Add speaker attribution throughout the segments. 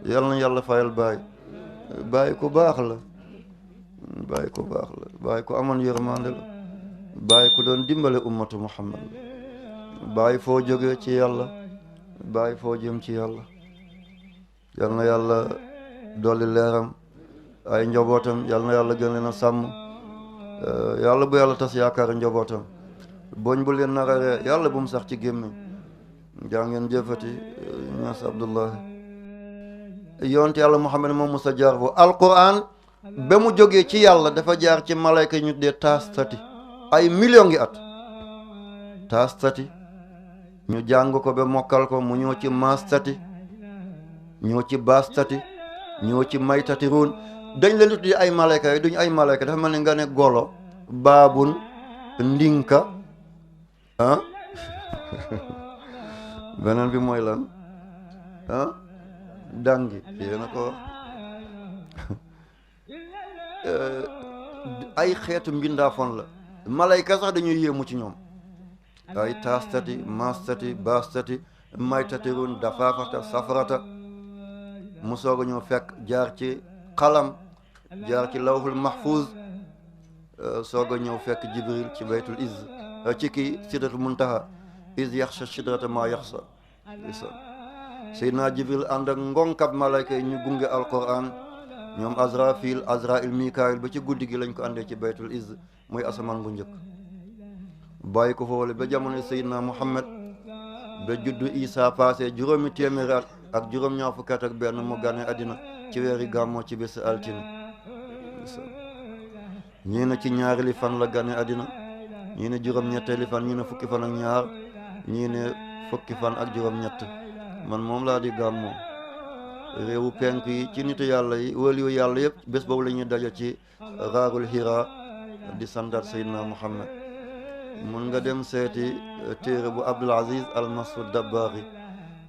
Speaker 1: yal na yàlla fayal Baye ku baax la Baye ku baax la Baye ku amoon yërmande la Baye ku doon dimbale ummatu Muhammad la Baye foo jógee ci yàlla Baye foo jëm ci yàlla yal na yàlla dolli leeram ay njabootam yal na yàlla gën leen a sàmm yàlla bu yàlla tas yaakaar njabootam boñ bu leen nararee yàlla bu mu sax ci gémmiñ jaa ngeen jëfati ñas Abdullahi yonte yàlla Muhammad moom musa jaar fo alquran ba mu jógee ci yàlla dafa jaar ci malayka ñu dee taastati ay million ngi at taastati ñu jàng ko ba mokkal ko mu ñëw ci maastati ñëw ci baastati ñëw ci maytati ruun dañ leen tuddi ay malayka yi duñ ay malayka dafa mel ni nga ne golo baabun ndinka ah beneen bi mooy lan ah dangi yéena ko ay xeetu mbindaafoon la malayka sax dañuy yéemu ci ñoom ay taastati maastati baastati maytati ruun dafaafata safarata mu soog a ñëw fekk jaar ci xalam jaar ci lawhul mahfuz soog a ñëw fekk jibril ci baytul izz ci kii sidratul muntaha iz yaxsha sidrata ma yaxsa seydina jibril ànd ak ngonkab malayka yi ñu gunge alquran ñoom azrail mikail ba ci guddi gi lañ ko àndee ci baytul izz muy asamaan bu njëkk bàyyi ko foole ba jamono seydina muhammad ba juddu isa passé juróomi téeméeri at ak juróom-ñaar fukki at ak benn mu gane àddina ci weeri gàmmoo ci bés altine ñii ne ci ñaareeli fan la gane àddina ñii ne juróom-ñetteeli fan ñii ne fukki fan ak ñaar ñii ne fukki fan ak juróom-ñett man moom laa di gàmmoo réewu penk yi ci nitu yàlla yi waliyu yàlla yëpp bés boobu la ñuy daje ci raarul hira di sandat seydina muhammad mun nga dem seeti téere bu abdul aziz al masud dabbaari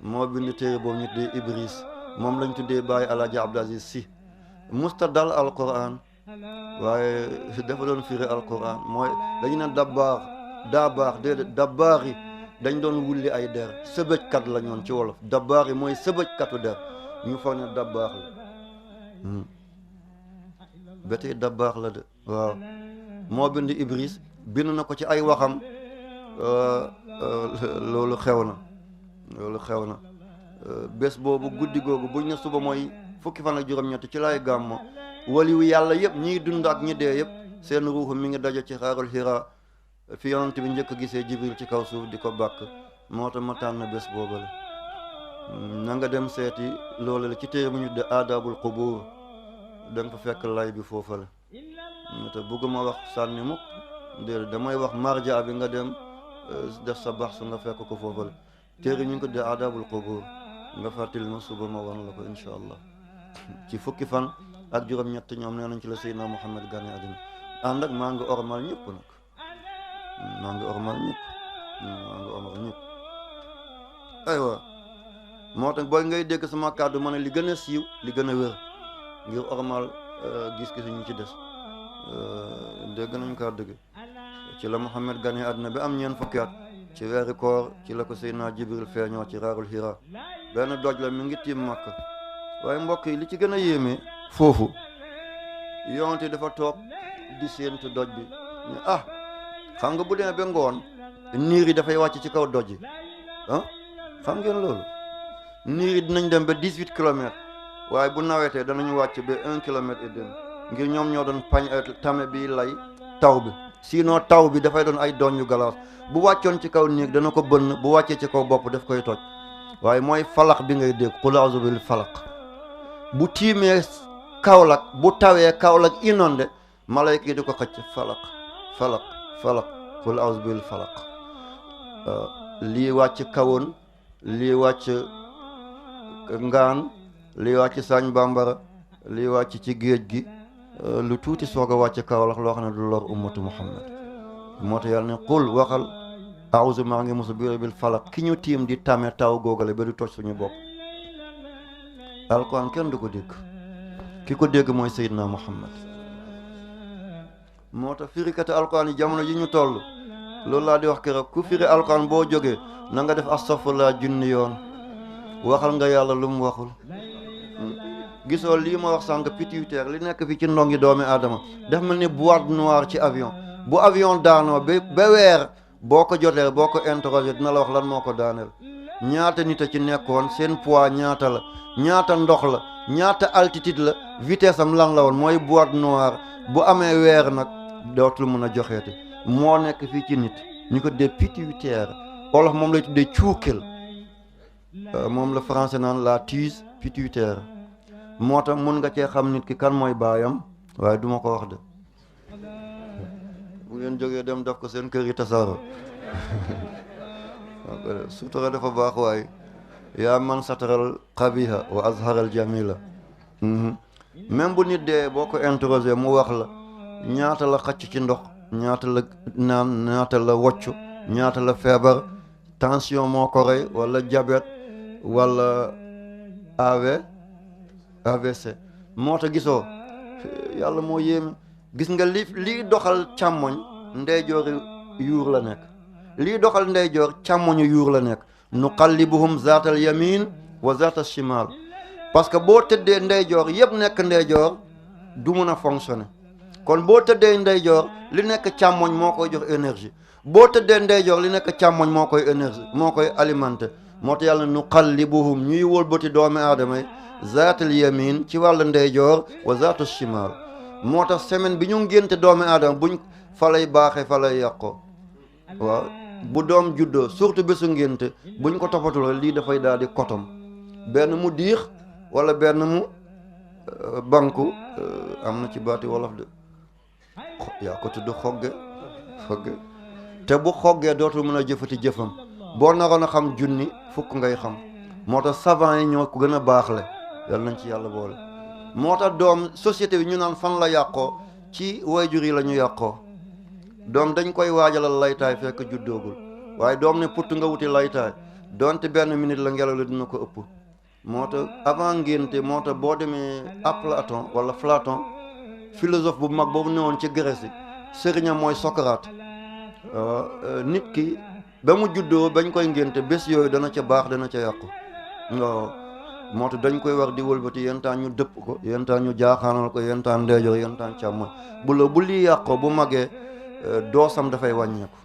Speaker 1: moo bind téere boobu ñu tuddee ibris moom lañ tuddee bàyyi alaaji abdul aziz si musta dal alquran waaye dafa doon firi alquran mooy dañu ne daa baax déedéet dabbaar yi dañ doon wulli ay der sëbëjkat la ñoon ci wolof dabbaar yi mooy sëbëjkatu der ñu foog ne dabbaax la ba tey dabbaax la de waaw moo bind ibris bind na ko ci ay waxam loolu xew na bés boobu guddi googu buñ ne suba mooy fukki fan ak juróom-ñett ci lay gàmmo waliwu yàlla yëpp ñiy dund ak ñi dee yëpp seen ruuxu mi ngi daje ci xaarul hira fi yonent bi njëkk gisee jibril ci kaw suuf di ko bàkk moo tax ma tànn bés boobale na nga dem seeti loolu la ci téere bu ñu de adabul qubur da nga fa fekk lay bi foofale te bëgguma wax sànni mukk déedéet damay wax marja bi nga dem def sa baax su nga fekk ko foofale téere ñu ngi ko de adabul qubur nga fàttali ma suba ma wan la ko insha allah ci fukki fan ak juróom-ñett ñoom nee nañ ci la Seydina Muhammad gane àddina ànd ak maa ngi ormal ñëpp aywa moo tax booy ngay dégg sama kàddu ma ne li gën a siiw li gën a wér ngir ormal gis-gis ñu ci des dégg nañ kàddu gi ci la Muhammad gane àddina bi am ñeent fukki at ci weeri koor ci la ko Seydina Jibril feeñoo ci raarul hira benn doj la mi ngi tiim Makka waaye mbokk yi li ci gën a yéeme foofu yonte dafa toog di séentu doj bi ne xam nga bu demee ba ngoon niir yi dafay wàcc ci kaw doj yi xam ngeen loolu niir yi dinañ dem ba 18 kilomètres waaye bu nawetee danañu wàcc ba 1 kilomètre et demi ngir ñoom ñoo doon tame bi lay taw bi sinon taw bi dafay doon ay doñ yu galaas bu wàccoon ci kaw néeg dana ko bënn bu wàccee ci kaw bopp daf koy toj waaye mooy falaq bi ngay dégg qul a'uuzu bil falaq bu tiimee Kaolack bu tawee Kaolack inondé malayka yi di ko xëcc falaq qul a'uuzu bil falaq lii wàcc kawoon lii wàcc ngaan lii wàcc sañ bambara lii wàcc ci géej gi lu tuuti soog a wàcc Kaolack loo xam ne du lor ummatu Muhammad moo tax yàlla ne qul waxal a'uuzu maa ngi musu bi bil falaq ki ñu tiim di tame taw googale ba du toj suñu bopp alquran kenn du ko dégg ki ko dégg mooy Seydina Muhammad moo tax firikati alquran yi jamono yi ñu toll loolu laa di wax keroog ku firi alquran boo jógee na nga def astaghfirullah junni yoon waxal nga yàlla lu mu waxul gisoo lii ma wax sànq pituitaire li nekk fi ci ndongi doomi aadama daf mel ni boîte noire ci avion bu avion daanoo ba weer boo ko jotee boo ko interroger dina la wax lan moo ko daaneel ñaata nit a ci nekkoon seen poids ñaata la ñaata ndox la ñaata altitude la vitesse am lan la woon mooy boîte noire bu amee weer nag dootul mën a joxeeti moo nekk fii ci nit ñu ko dee pituitaire olof moom lay tuddee cuukil moom la français naan la tige pituitaire moo tax mun nga cee xam nit ki kan mooy baayam waaye duma ko wax de bu ngeen jógee dem def ko seen kër yi tasaaro sutura dafa baax waaye yaa man sataral xabiha wa azharal jamila même bu nit dee boo ko interroger mu wax la ñaata la xacc ci ndox ñaata la naan ñaata la wocc ñaata la feebar tension moo ko rey wala diabète wala AVC moo tax gisoo yàlla moo yéeme gis nga lii doxal càmmoñ ndeyjoori yuur la nekk lii doxal ndeyjoor càmmoñu yuur la nekk nuqallibuhum zaatal yamin wa zaatal shimal parce que boo tëddee ndeyjoor yëpp nekk ndeyjoor du mun a fonctionner kon boo tëddee ndeyjoor li nekk càmmoñ moo koy jox énergie boo tëddee ndeyjoor li nekk càmmoñ moo koy énergie moo koy alimenter moo tax yàlla nuqallibuhum ñuy wëlbati doomi aadama yi zaatal yamin ci wàllu ndeyjoor wa zaatal shimal moo tax semaine bi ñu ngénte doomi aadama buñ fa lay baaxee fa lay yàqoo waaw bu doom juddoo surtout bésu ngénte buñ ko toppatul lii dafay daal di kotom benn mu diix wala benn mu banku am na ci baati wolof de yaa ko tudd xogge te bu xoggee dootul mën a jëfati jëfam boo naroon a xam junni fukk ngay xam moo tax savant yi ñoo ko gën a baaxle yal nañ ci yàlla boole moo tax doom société bi ñu naan fan la yàqoo ci wayjur yi la ñu yàqoo doom dañ koy waajalal laytaay fekk juddoogul waaye doom ne putt nga wuti laytaay donte benn minute la ngelaw li dina ko ëpp moo tax avant ngénte moo tax boo demee Platon wala Platon philosophe bu mag boobu newoon ci Grèce yi sëriñam mooy Socrate nit ki ba mu juddoo bañ koy ngénte bés yooyu dana ca baax dana ca yàqu waaw moo tax dañ koy war di wëlbati yenn temps ñu dëpp ko yenn temps ñu jaaxaanal ko yenn temps ndeyjoor yenn temps càmmoñ bu lii yàqoo bu magee doosam dafay wàññeeku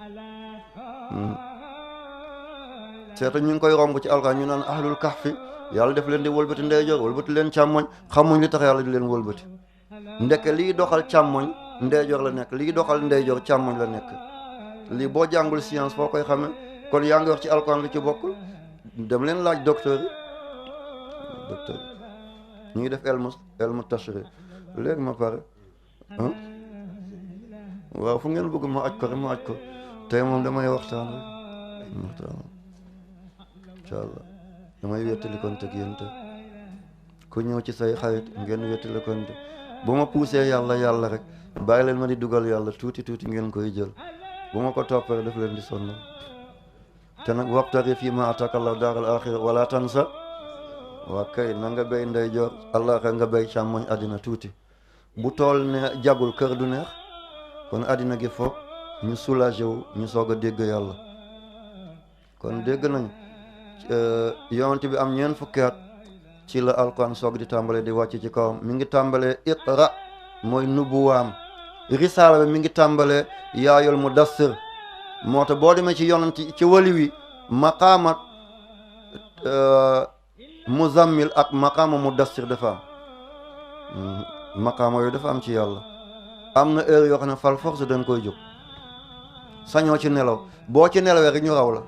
Speaker 1: seeta ñu ngi koy romb ci alxuraan ñu naan ahlul kahfi yàlla def leen di wëlbati ndeyjoor wëlbati leen càmmoñ xamuñ li tax yàlla di leen wëlbati ndeke lii doxal càmmoñ ndeyjoor la nekk lii doxal ndeyjoor càmmoñ la nekk lii boo jàngul science foo koy xamee kon yaa ngi wax ci alxuraan li ci bokkul dem leen laaj docteur yi ñu ngi def elmu tashri léegi ma pare waaw fu ngeen bëgg ma aj ko rek ma aj ko tey moom damay waxtaan incha allah damay wettali konte ak yéen te ku ñëw ci say xarit ngeen wettali konte bu ma poussé yàlla rek bàyyi leen ma di dugal yàlla tuuti ngeen koy jël bu ma ko toppee daf leen di sonn te nag wabtaghi fii ma ataka Allah daaral axira wala tansa waa kay na nga béy ndeyjoor allah nga béy càmmoñ àddina tuuti bu tool ne jagul kër du neex kon àddina gi foog ñu soulagé wu ñu soog a dégg yàlla kon dégg nañ yonent bi am ñeent fukki at ci la alquran soog di tàmbale di wàcc ci kawam mi ngi tàmbalee iqra mooy nubuwaam risaala bi mi ngi tàmbalee yaayol mudassir moo tax boo demee ci yonent ci wali wi maqaamat muzammil ak maqaama mudassir dafa am maqaama yooyu dafa am ci yàlla am na heure yoo xam ne fal force dañ koy jóg sañoo ci nelaw boo ci nelawee rek ñu raw la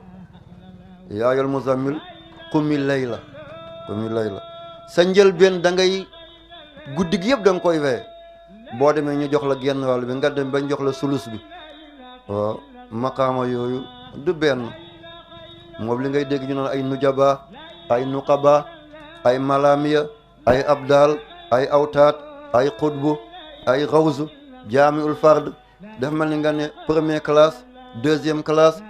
Speaker 1: yaayol muzammil qumi layla sa njëlbeen da ngay guddi gi yëpp da nga koy weye boo demee ñu jox la genn wàll bi nga dem bañ jox la sulus bi waaw maqaama yooyu du benn moom li ngay dégg ñu naan ay nujaba ay nuqaba ay malamiya ay abdal ay awtaat ay xutbu ay xawsu jaamiul fard dafa mel ni nga ne première classe deuxième classe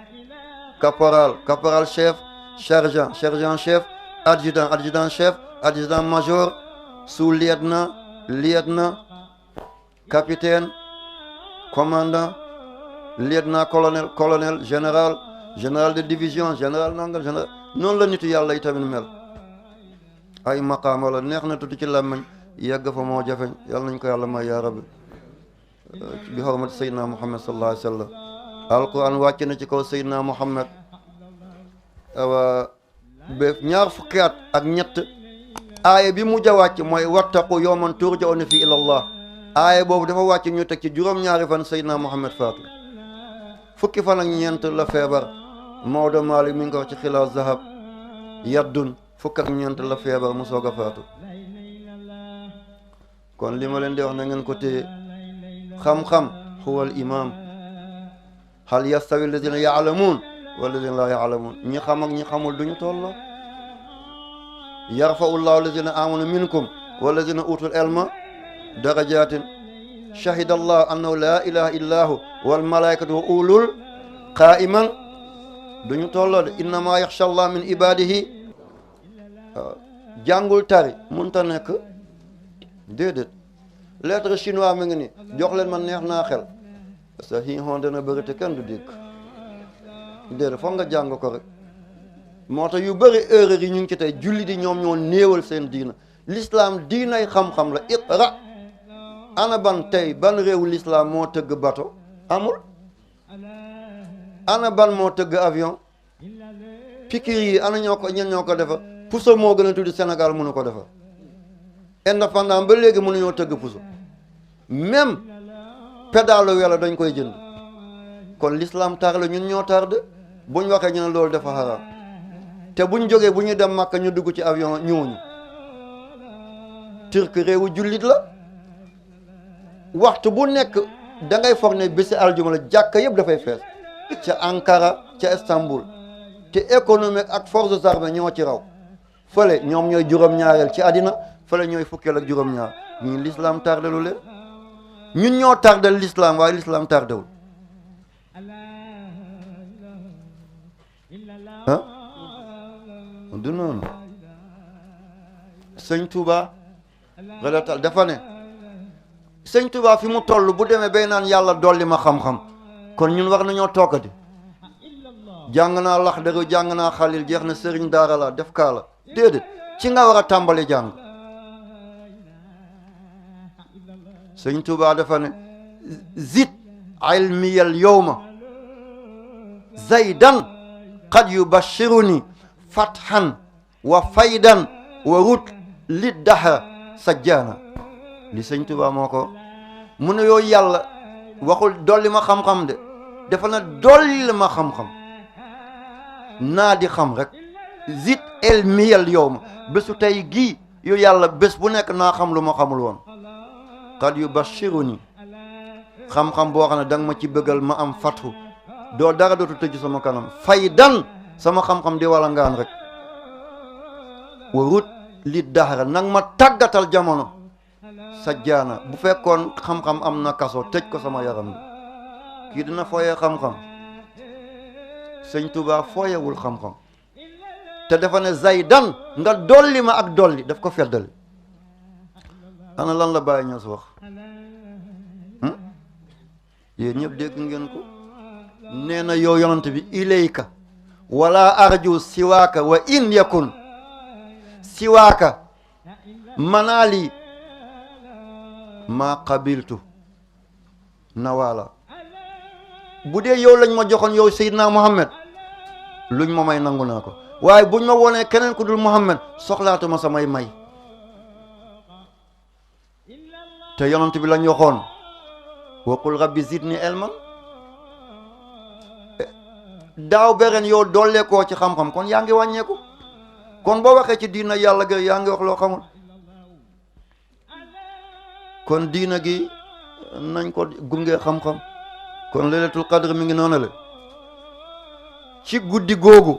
Speaker 1: caporal chef sergent chef adjudant chef adjudant major sous-lieutenant capitaine commandant lieutenant colonel général de division général nangal général noonu la nitu yàlla yi tamit mel ay maqaam wala neex na tudd ci làmmiñ yegg fa moo jafeñ yàlla nañ ko yàlla may yaa rabbi bi xormati sayyidina muhammad sallallahu alayhi wa sallam alquran wàcc na ci kaw sayyidina muhammad ba ñaar fukki at ak ñett aaya bi mujj a wàcc mooy wattaqu yawman turja'una fi ilallah aaya boobu dafa wàcc ñu teg ci juróom-ñaari fan sayyidina muhammad faatu fukki fan ak ñeent la feebar Maodo Malick mi ngi ko wax ci xilaas zahab yaddun fukk ak ñeent la feebar mu soog a faatu kon li ma leen di wax na ngeen ko téye xam-xam huwa al imam hal yastawi alladina yaalamuun walladina laa yaalamuun ñi xam ak ñi xamul duñu tolloo yarfau llahu alladina amanu minkum walladina utul ilma darajatin shahida allah annahu laa ilaha illa hu wal malaikatu wa ulul qaiman duñu tolloo de innama yaxsha allah min ibadihi jàngul tari munta nekk déedéet lettre chinois mi ngi ni jox leen ma neex naa xel parce que xii xoon dana bëri te kenn du dégg déedéet foog nga jàng ko rek moo tax yu bëri erreur yi ñu ngi ci tey julli di ñoom ñoo néewal seen diina l'islam diinay xam-xam la iqra ana ban tey ban réewu l'islam moo tëgg bateau amul ana ban moo tëgg avion pikir yi ana ñoo ko ñen ñoo ko defa puso moo gën a tuddi Sénégal mënu ko defar indépendant ba léegi mënuñoo tëgg puso même pédalo welo dañ koy jënd kon l'islam tar la ñun ñoo tardé buñ waxee ñu ne loolu dafa xaraam te buñ jógee bu ñu dem Makka ñu dugg ci avion ñooñu turc réewu jullit la waxtu bu nekk da ngay foog ne bési aljuma la jàkka yëpp dafay fees ca Ankara ca Istanbul te économique ak forces armées ñoo ci raw fële ñoom ñooy juróom-ñaareel ci àddina fële ñooy fukkeel ak juróom-ñaar ñun l'islam tardé lu leen ñun ñoo tardé l'islam waaye l'islam tardéwul ah du noonu sëñ Touba relatal dafa ne sëñ Touba fi mu toll bu demee bay naan yàlla dolli ma xam-xam kon ñun war nañoo toogati jàng naa Laxdari jàng naa Xalil jeex na sëriñ daara la def kaa la déedéet ci nga war a tàmbali jàng sëñ Tuubaa dafa ne zid ilmiyal yowma zaydan qad yubashiruni fathan wa faydan wa rut li dahra sajjaana li sëñ Tuubaa moo ko mu ne yooyu yàlla waxul dolli ma xam-xam de dafa na dolli ma xam-xam naa di xam rek zid ilmiyal yowma bésu tey gii yu yàlla bés bu nekk naa xam lu ma xamul woon qad yubashiruni xam-xam boo xam ne danga ma ci bëggal ma am fathu doo dara dootu tëj sama kanam faydan sama xam-xam di wala ngaan rek wa rut li dahra nag ma tàggatal jamono sajjaana bu fekkoon xam-xam am na kaso tëj ko sama yaram bi kii dina fooyee xam-xam sëñ Tuubaa fooyewul xam-xam te dafa ne zaydan nga dolli ma ak dolli daf ko feddali ana lan la Baye Niass wax yéen ñëpp dégg ngeen ko nee na yow yonent bi ilayka wala arju siwaaka wa in yakun siwaaka manaali ma qabiltu nawala bu dee yow lañ ma joxoon yow Seydina Muhammad luñ ma may nangu naa ko waaye buñ ma wonee keneen ku dul Muhammad soxlaatuma samay may te yonent bi lañ waxoon wa qul rabbi zidni ilman daaw beren yow dolleekoo ci xam-xam kon yaa ngi wàññeeku kon boo waxee ci diina yàlla ga yaa ngi wax loo xamul kon diina gi nañ ko gunge xam-xam kon laylatul qadr mi ngi noonu la ci guddi googu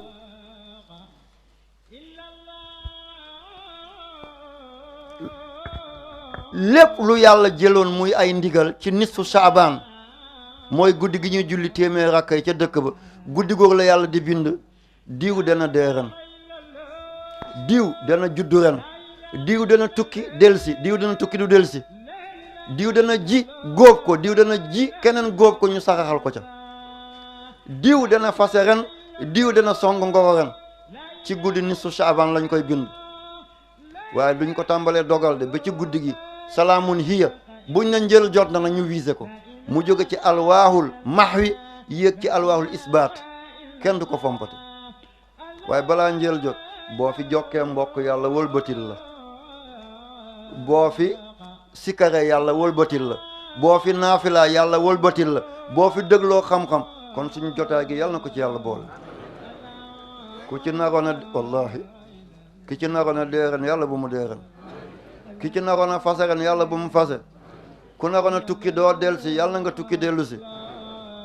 Speaker 1: lépp lu yàlla jëloon muy ay ndigal ci nisfu saabaan mooy guddi gi ñuy julli téeméer rakkay ca dëkk ba guddi googu la yàlla di bind diw dana dee ren diw dana juddu ren diw dana tukki delsi diw dana tukki du delsi diw dana ji góob ko diw dana ji keneen góob ko ñu saraxal ko ca diw dana fase ren diw dana song ngoro ren ci guddi nisfu saabaan lañ koy bind waaye duñ ko tàmbalee dogal de ba ci guddi gi salaamun hiya buñ na njël jot na ñu visé ko mu jóge ci alwaahul mahwi yéeg ci alwaahul isbaat kenn du ko fompate waaye balaa njël jot boo fi jokkee mbokk yàlla wëlbatil la boo fi sikare yàlla wëlbatil la boo fi naafilaa yàlla wëlbatil la boo fi dégloo xam-xam kon suñu jotaay gi yàlla na ko ci yàlla boole ku ci naroon a wallahi ki ci naroon a deeren yàlla bu mu deeren ki ci naroon a fase ren yàlla bu mu fase ku naroon a tukki doo dellu si yàlla na nga tukki dellu si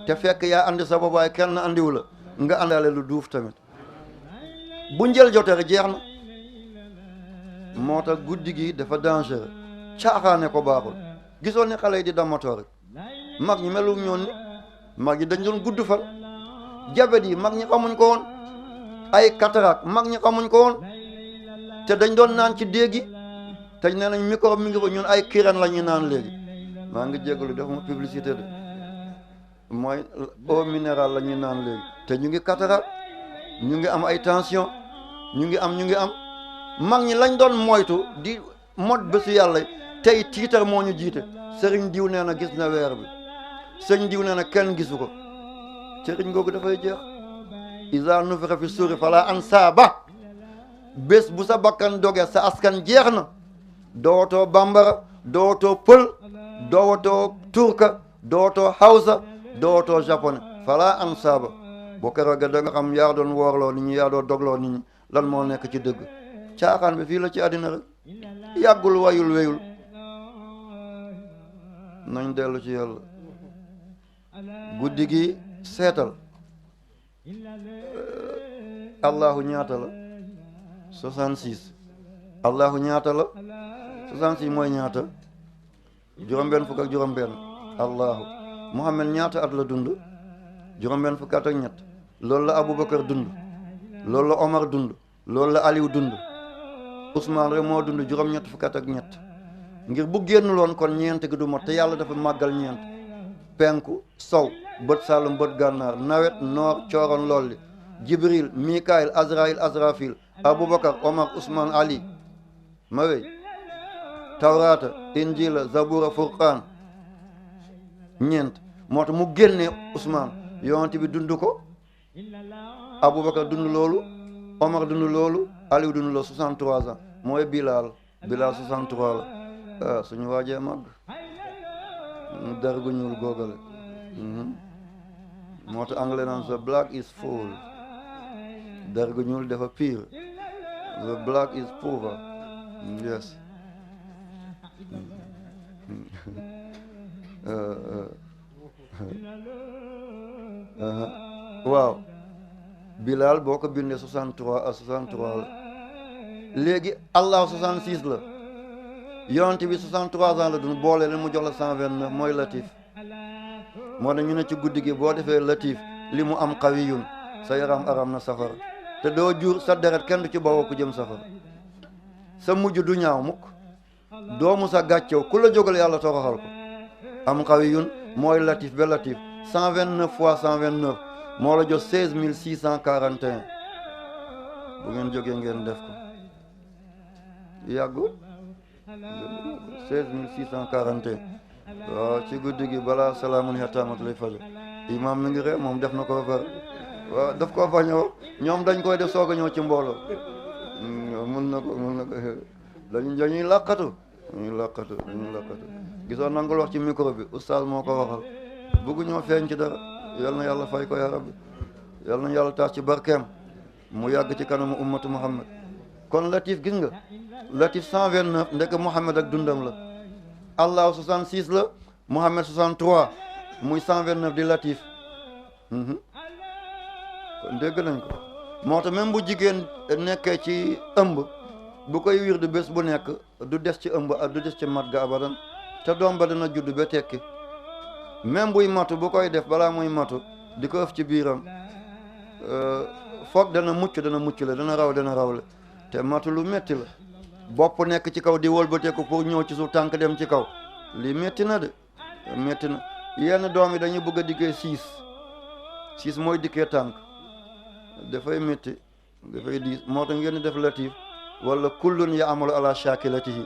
Speaker 1: te fekk yaa andi sa bopp waaye kenn andiwu la nga àndaale lu duuf tamit bu njël jotee rek jeex na moo tax guddi gi dafa dangereux caaxaane ko baaxul gisoon ni xale yi di damatoo rek mag ñi melu ñoon ni mag ñi dañ doon gudd fan jabet yi mag ñi xamuñ ko woon ay cataracte mag ñi xamuñ ko woon te dañ doon naan ci déeg gi te nee nañ microbe mi ngi fa ñun ay kiran la ñuy naan léegi maa ngi jégalu defuma publicité de mooy eau minérale la ñuy naan léegi te ñu ngi cataracte ñu ngi am ay tension ñu ngi am mag ñi lañ doon moytu di mot bésu yàlla tey tiitar moo ñu jiite sëriñ diw nee na gis na weer bi sëriñ diw nee na kenn gisu ko sëriñ googu dafay jeex isa nufixa fi suuri fala ansaaba bés bu sa bakkan doge sa askan jeex na dootoo bambara dootoo pël dootoo turka dootoo hausa dootoo japonais fala ansaaba boo keroog da nga xam yaa doon woorloo nit ñi yaa doon dogloo nit ñi lan moo nekk ci dëgg caaxaan bi fii la ci àddina rek yàggul wayul weyul nañ dellu ci yàlla guddi gi seetal allahu ñaata la 66 allahu ñaata la 66 mooy ñaata juróom-benn fukk ak juróom-benn allahu muhammad ñaata at la dund juróom-benn fukk at ak ñett loolu la aboubacar dund loolu la omar dund loolu la aliou dund ousmane rek moo dund juróom-ñett fukk at ak ñett ngir bu génnuloon kon ñeent gi du mot te yàlla dafa màggal ñeent penku sow bët saalum bët gànnaar nawet noor cooroon lolli jibril mikail azrail azrafil aboubacar omar ousmane ali ma wey tawrata injila zabura furqaan ñeent moo tax mu génne ousmane yonent bi dund ko aboubacar dund loolu omar dund loolu aliou dund loolu 63 ans mooy bilal 63 la suñu waajee màgg der gu ñuul googale moo tax anglais naan the black is full der gu ñuul dafa pire the black is poor yes waaw bilal boo ko bindee 63 la léegi allah 66 la yonent bi 63 ans la dund boole leen mu jox la 129 mooy latif moo tax ñu ne ci guddi gi boo defee latif li mu am xawiyun sa yaram aram na safara te doo jur sa deret kenn du ci bawoo ku jëm safara sa mujj du ñaaw mukk doomu sa gàccew ku la jógal yàlla toroxal ko am xawiyun mooy latif ba latif 129 fois 129 moo la jox 16641 bu ngeen jógee ngeen def ko yàggu 16641 waaw ci guddi gi balaa salaamun xataamat lay fajo imam mi ngi ree moom def na ko ba pare waaw daf ko bañoo ñoom dañ koy def soog a ñëw ci mbooloo mun na ko dañuy làqatu dañuy làqatu gisoon nangul wax ci micro bi oustaz moo ko waxal bëggu ñoo feeñ ci dara yal na yàlla fay ko ya rabbi yal na yàlla taas ci barkeem mu yàgg ci kanamu ummatu muhammad kon latif gis nga latif 129 ndek muhammad ak dundam la allah 66 la muhammad 63 muy 129 di latif kon dégg nañ ko moo tax même bu jigéen nekkee ci ëmb bu koy wirdu bés bu nekk du des ci ëmb du des ci mat ga abadan te doom ba dana judd ba tekki même buy matu bu koy def balaa muy matu di ko ëf ci biiram foog dana mucc la dana raw la te matu lu metti la bopp nekk ci kaw di wëlbateeku pour ñëw ci suuf tànk dem ci kaw lii metti na de metti na yenn doom yi dañu bëgg a dikkee 6 mooy dikkee tànk dafay metti dafay diis moo tax ngeen di def latif wala kullun ya'malu ala shakilatihi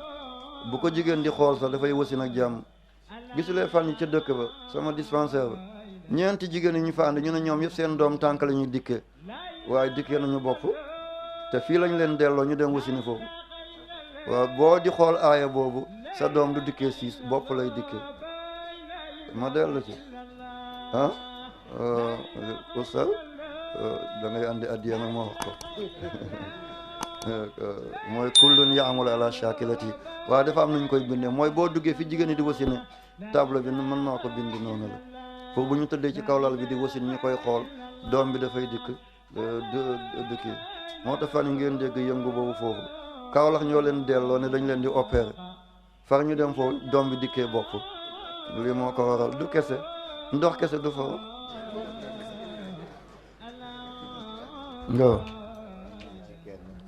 Speaker 1: bu ko jigéen di xool sax dafay wasin ak jàmm. gisulee fan yi ca dëkk ba sama dispensaire ba ñeenti jigéen yi ñu fa ànd ñu ne ñoom yëpp seen doom tànk la ñuy dikkee waaye dikkee nañu bopp te fii lañ leen delloo ñu dem wasini foofu waaw boo di xool aaya boobu sa doom du dikkee siis bopp lay dikkee ma dellu ci ah oustaz da ngay andi addiya nag ma wax ko mooy kullun ya'malu ala shakilati waaye dafa am nañ koy bindee mooy boo duggee fi jigéen ñi di wasine table bi mën naa ko bind noonu la foofu bu ñu tëddee ci kaw lal bi di wasin ñu koy xool doom bi dafay dikk dëkki moo tax fan ngeen dégg yëngu boobu foofu Kaolack ñoo leen delloo ne dañ leen di opérer far ñu dem foofu doom bi dikkee bopp lii moo ko waral du kese ndox kese du fa waaw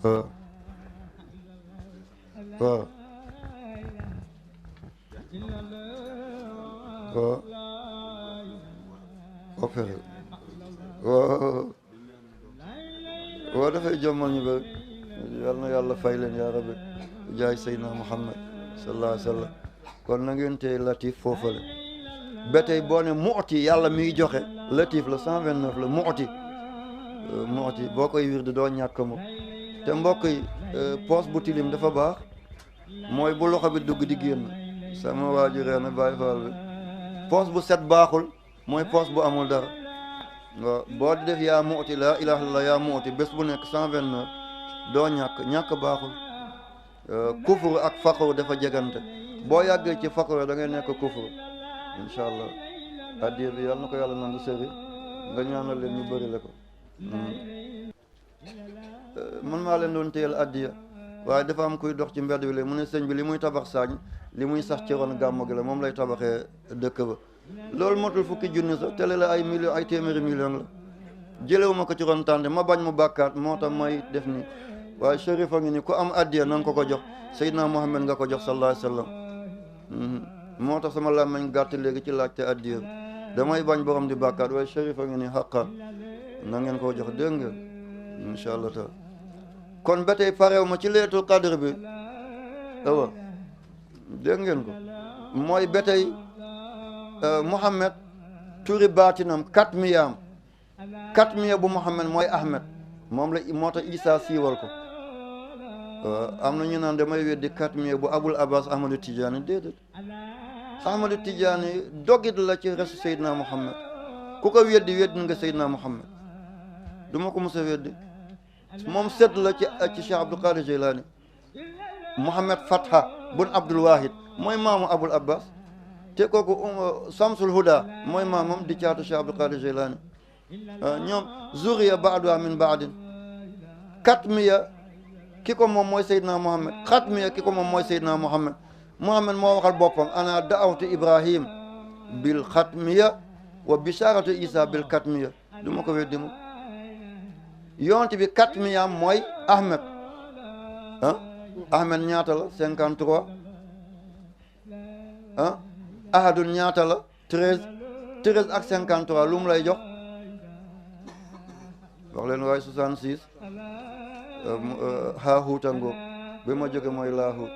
Speaker 1: waaw waaw opéré waaw waaw dafay jommal ñu bëri yal na yàlla fay leen yaa rabbi jaay Seydina Muhammad sallallahu alayhi wa sallam kon na ngeen tey latif foofale ba tey boo ne mu'ti yàlla miy joxe latif la 129 la mu'ti boo koy wirde doo ñàkk moom te mbokk yi poos bu tilim dafa baax mooy bu loxo bi dugg di génn sama waaju reena bàyyi faal bi poos bu set baaxul mooy poos bu amul dara waaw boo di def yaa mu'ti laa ilaaha illallah yaa mu'ti bés bu nekk 129 doo ñàkk baaxul kufur ak faqru dafa jegante boo yàggee ci faqru da ngay nekk kufur incha allah addiya bi yàlla na ko yàlla nangu sëri nga ñaanal leen ñu bëri la ko man maa leen doon téyel addiya waaye dafa am kuy dox ci mbedd bi mu ne sëñ bi li muy tabax saañ li muy sax ci ron gàmmu gi la moom lay tabaxee dëkk ba loolu motul fukki junni sax tele la ay million ay téeméeri million la jëlewu ma ko ci ron tànde ma bañ mu bàkkaat moo tax may def ni waaye Chérif a ngi ni ku am addiya na nga ko jox Seydina Muhammad nga ko jox sallallahu alayhi wa sallam moo tax sama làmmiñ gàtt léegi ci laajte addiya damay bañ borom di bàkkaat waaye Chérif a ngi ni xaqan na ngeen koo jox dégg ngeen incha allah taala kon ba tey pareew ma ci leetul qadr bi awa dégg ngeen ko mooy ba tey Muhammad turi baatinam katmiyaam katmiya bu Muhammad mooy Ahmed moom la moo tax Isa siiwal ko am na ñu naan damay weddi katmiya bu Abul Abbas Ahmadu Tijaani déedéet Ahmadu Tijaani dogit la ci resu Seydina Muhammad ku ko weddi nga Seydina Muhammad du ma ko mos a weddi moom sedd la ci Cheikh Abdul Qadir Jilani Muhammad Fatha bun Abdul Wahid mooy maamu Abul Abbas te kooku Samsul Huda mooy maamam di caatu Cheikh Abdul Qadir Jilani ñoom zuriya ba'duha min ba'din katmiya ki ko moom mooy Seydina Muhammad xatmiya ki ko moom mooy Seydina Muhammad Muhammad moo waxal boppam ana da'awtu Ibrahim bil xatmiya wa bisharatu Isa bil katmiya du ma ko weddi mu yonent bi katmiyam mooy Ahmed Ahmed ñaata la 53 ahadun ñaata la 13 ak 53 lu mu lay jox wax leen waaye 66 haahuuta ngoog bi ma jóge mooy laahuut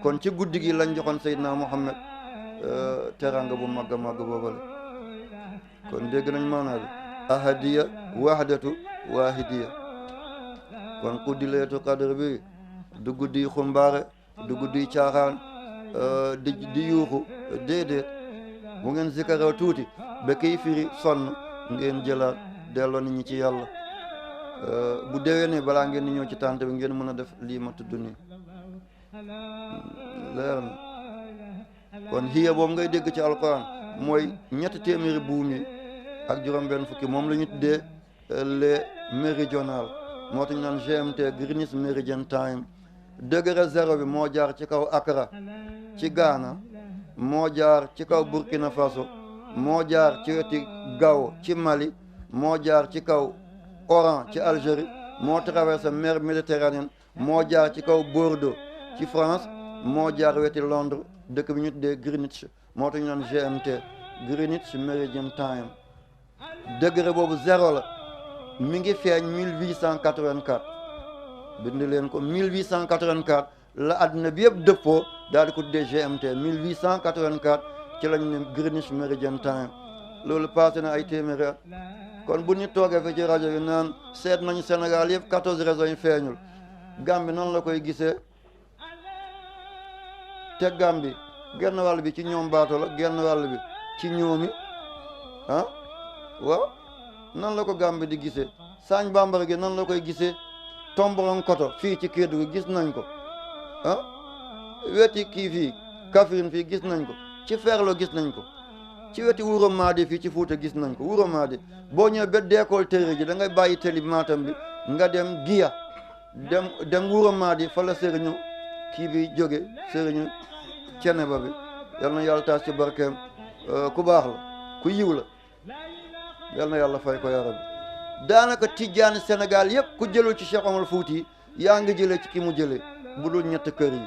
Speaker 1: kon ci guddi gi lañ joxoon Seydina Muhammad teranga bu màgg boobale kon dégg nañ maanaa bi ahadiya wahdatu waahidiya kon guddi leetu qadr bi du guddi xumbaare du guddi caaxaan di yuuxu déedéet bu ngeen zikara tuuti ba kiy firi sonn ngeen jëlaat delloo nit ñi ci yàlla bu déwénee balaa ngeen di ñëw ci tànt bi ngeen mën a def lii ma tudd nii leer na kon hiya boobu ngay dégg ci alquran mooy ñetti téeméeri buum yi ak juróom-benn fukki moom la ñu tuddee les méridional moo tax ñu naan GMT Greenwich Meridian Time degré zéro bi moo jaar ci kaw Accra ci Ghana moo jaar ci kaw Burkina Faso moo jaar ci weti Gao ci Mali moo jaar ci kaw Oran ci Algérie moo traversé mer Méditerranée moo jaar ci kaw Bordeaux ci France moo jaar weti Londres dëkk bi ñu tuddee Greenwich moo tax ñu naan GMT Greenwich Meridian Time degré boobu zéro la mi ngi feeñ 1884 bind leen ko 1884 la àddina bi yëpp dëppoo daal di ko tuddee GMT 1884 ci lañ ne Greenwich Meridian Time loolu passé na ay téeméeri at kon bu ñu toogee fi ci rajo yi naan seet nañu Sénégal yëpp 14 régions yi feeñul Gambie noonu la koy gisee te Gambie genn wàll bi ci ñoom baato la genn wàll bi ci ñoomi ah waaw nan la ko Gambie di gisee Sagne Bambara gi nan la koy gisee Tomboron Koto fii ci Kédougou gis nañ ko ah weti kii fii Kaffrine fii gis nañ ko ci Ferlo gis nañ ko ci weti Wuro Madi fii ci Fuuta gis nañ ko Wuro Madi boo ñëwee ba décolle téere ji da ngay bàyyi télé Matam bi nga dem Giya dem Wuro Madi fa la sëriñu kii bi jóge sëriñu Ceneba bi yal na yàlla taas ci barkeem ku baax la ku yiw la yal na yàlla fay ko yaram daanaka tijjaani Sénégal yëpp ku jëlul ci Cheikh Omar Fouti yaa ngi jëlee ci ki mu jëlee bu dul ñett kër yi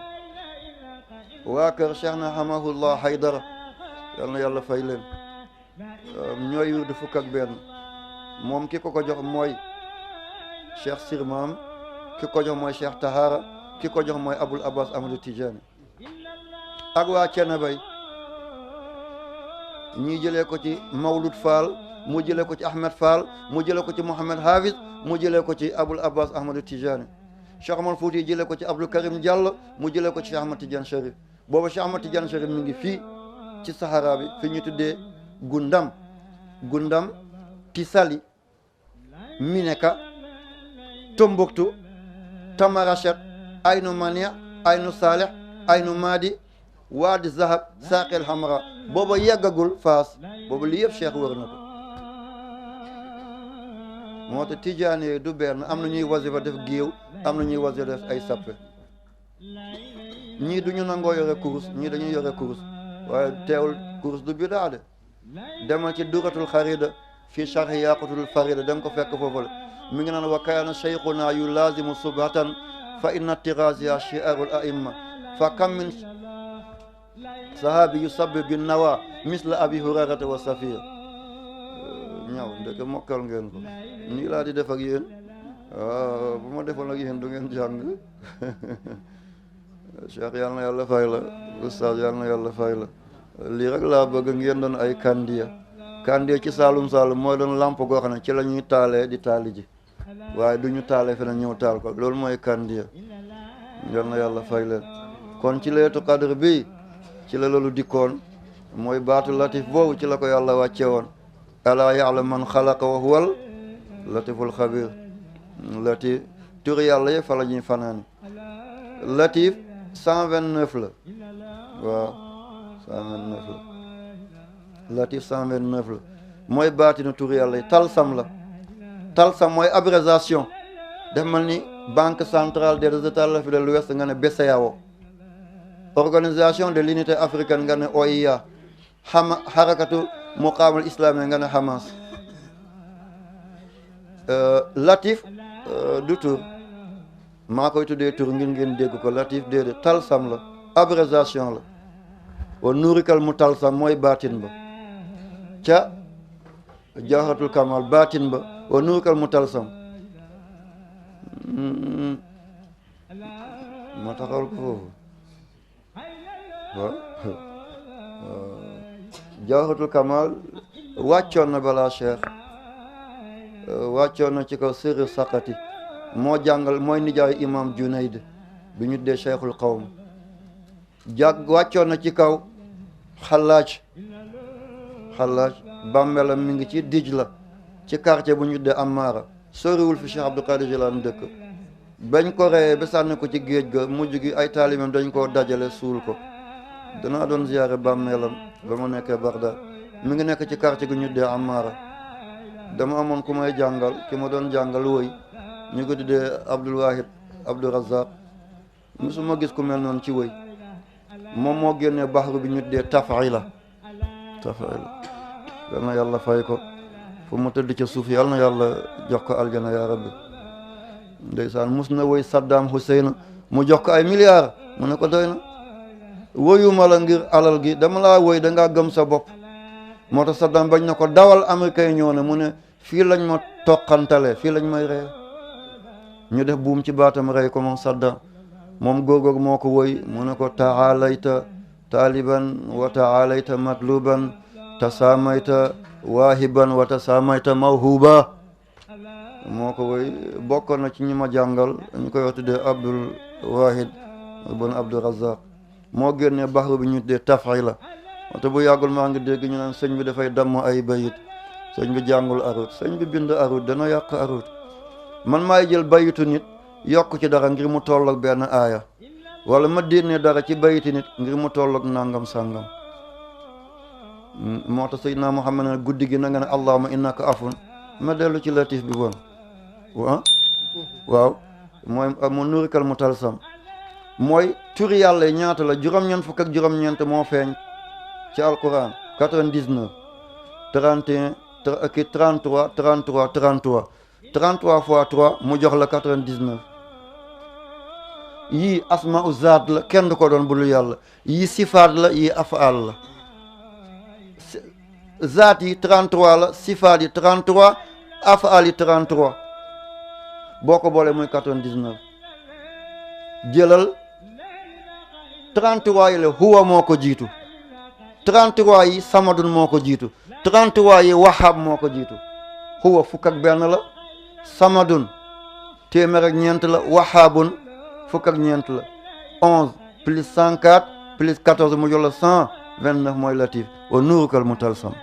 Speaker 1: waa kër Cheikh na Hamahullah Haydara yal na yàlla fay leen ñooy wirdu fukk ak benn moom ki ko jox mooy Cheikh Sirmaam ki ko jox mooy Cheikh Tahara ki ko jox mooy Abul Abbas Amadou Tidjani ak waa Cenebay ñii jëlee ko ci Mawlud Fall mu jëlee ko ci Ahmed Fall mu jëlee ko ci Mohamed Hafiz mu jëlee ko ci Abul Abbas Ahmadou Tijani Cheikh Omar Fouti jëlee ko ci Abdou Karim Diallo mu jëlee ko ci Cheikh Ahmad Tidiane Chérif booba Cheikh Ahmad Tidiane Chérif mi ngi fii ci Sahara bi fi ñu tuddee Gundam Tisali Mineka Tombouctou Tamarachet Aynu Mania Aynu Saleh Aynu Madi Waadi Zahab Saqel Hamra booba yeggagul Faas booba li yëpp Cheikh wër na ko moo tax Tijaani yooyu du benn am na ñuy wasifa def géew am na ñuy wasifa def ay sappe ñii du ñu nangoo yore kurus ñii dañuy yore kurus waaye teewul kurus du bidaa de demal ci duratul xarida fii charhi yaqutul farida dem ko fekk foofu la mi ngi naan wa kaana cheikhuna yu lazimu subhatan fa inna tirasiya shi'arul a'imma fa kam min sahabi yu sabbi bin nawa misla abi hurairata wa safir ñaw ndeke mokkal ngeen ko nii laa di def ak yéen waaw bu ma defoon ak yéen du ngeen jàng Cheikh yal na yàlla fay la oustaz yal na yàlla fay la lii rek laa bëgg ngeen doon ay kandiya ci Saalum mooy doon lamp goo xam ne ci la ñuy taalee di taali ji waaye du ñu taalee feneen ñëw taal ko loolu mooy kandiya yal na yàlla fay leen kon ci leetu qadr bi ci la loolu dikkoon mooy baatu latif boobu ci la ko yàlla wàcce woon alaa ya'lamu man xalaqa wa huwal latiful xabir latif turi yàlla yi fa la ñuy fanaani latif 129 la waaw 129 la latif 129 la mooy baatinu turi yàlla yi talsam mooy abréviation def mel ni banque centrale des États de l'Ouest nga ne BCEAO organisation de l'unité africaine nga ne OIA harakatu muqaamal islami nga ne Hamas latif du tur maa koy tuddee tur ngir ngeen dégg ko latif déedéet talsam la abréviation la wa nuurikal mu talsam mooy baatin ba ca jawharatul kamal baatin ba wa nuurikal mu talsam ma taxawal ko foofu waaw jawharatul kamal wàccoon na balaa Cheikh wàccoon na ci kaw sirri saqati moo jàngal mooy nijaay imam Junayd bi ñu dee cheikhul qawm wàccoon na ci kaw xalaaj bàmmeelam mi ngi ci Dijla ci quartier bu ñu dee Amara soriwul fi Cheikh Abdou Qadir Jilani dëkk bañ ko reyee ba sànni ko ci géej ga mujj gi ay taalibeem dañ koo dajale suul ko danaa doon ziyaare bàmmeelam ba mu nekkee Bagdad mi ngi nekk ci quartier gu ñu dee Amara dama amoon ku may jàngal ki ma doon jàngal woy ñu ko tuddee Abdul Wahid Abdul Razak musuma gis ku mel noonu ci woy moom moo génnee baxru bi ñu tuddee Taf'ila yal na yàlla fay ko fu mu tëdd ca suuf yal na yàlla jox ko aljana ya rabbi ndeysaan mus na woy Saddam Hussein mu jox ko ay milliards mu ne ko doy na woyuma la ngir alal gi dama laa woy dangaa gëm sa bopp moo tax Saddam bañ na ko dawal américain ñëw ne mu ne fii lañ ma toqantale fii lañ may ree ñu def buum ci baatam rey ko moom Saddam moom góor googu moo ko woy mu ne ko taalayta taaliban wa taalayta matluban tasaamayta waahiban wa tasaamayta mawhuba moo ko woy bokkoon na ci ñi ma jàngal ñu koy wax tuddee Abdul Wahid bon Abdul Razak moo génnee baxru bi ñu tuddee tafila te bu yàggul maa ngi dégg ñu naan sëñ bi dafay damm ay bayit sëñ bi jàngul arut sëñ bi bind arut dana yàq arut man maay jël bayitu nit yokk ci dara ngir mu tolloog benn aaya wala ma dénnee dara ci bayiti nit ngir mu tolloog nangam sàngam moo tax Seydina Muhammad ne guddi gi na nga ne allahumma innaka afun ma dellu ci latif bi bon waaw mooy mu nurikal mu talsam mooy turi yàlla yi ñaata la juróom-ñeent fukk ak juróom-ñeent moo feeñ ci alquran 99 31 33 33 33 33 fois 3 mu jox la 99 yii asma u zaat la kenn du ko doon bulu yàlla yii sifaat la yii afaal la zaat yi 33 la sifaat yi 33 afaal yi 33 boo ko boolee muy 99 jëlal 33 yi la huwa moo ko jiitu 33 yi samadun moo ko jiitu 33 yi wahab moo ko jiitu huwa fukk ak benn la samadun téeméer ak ñeent la wahabun fukk ak ñeent la 11 plus 104 plus 14 mu jox la 129 mooy latif wa nuurukal mutalsam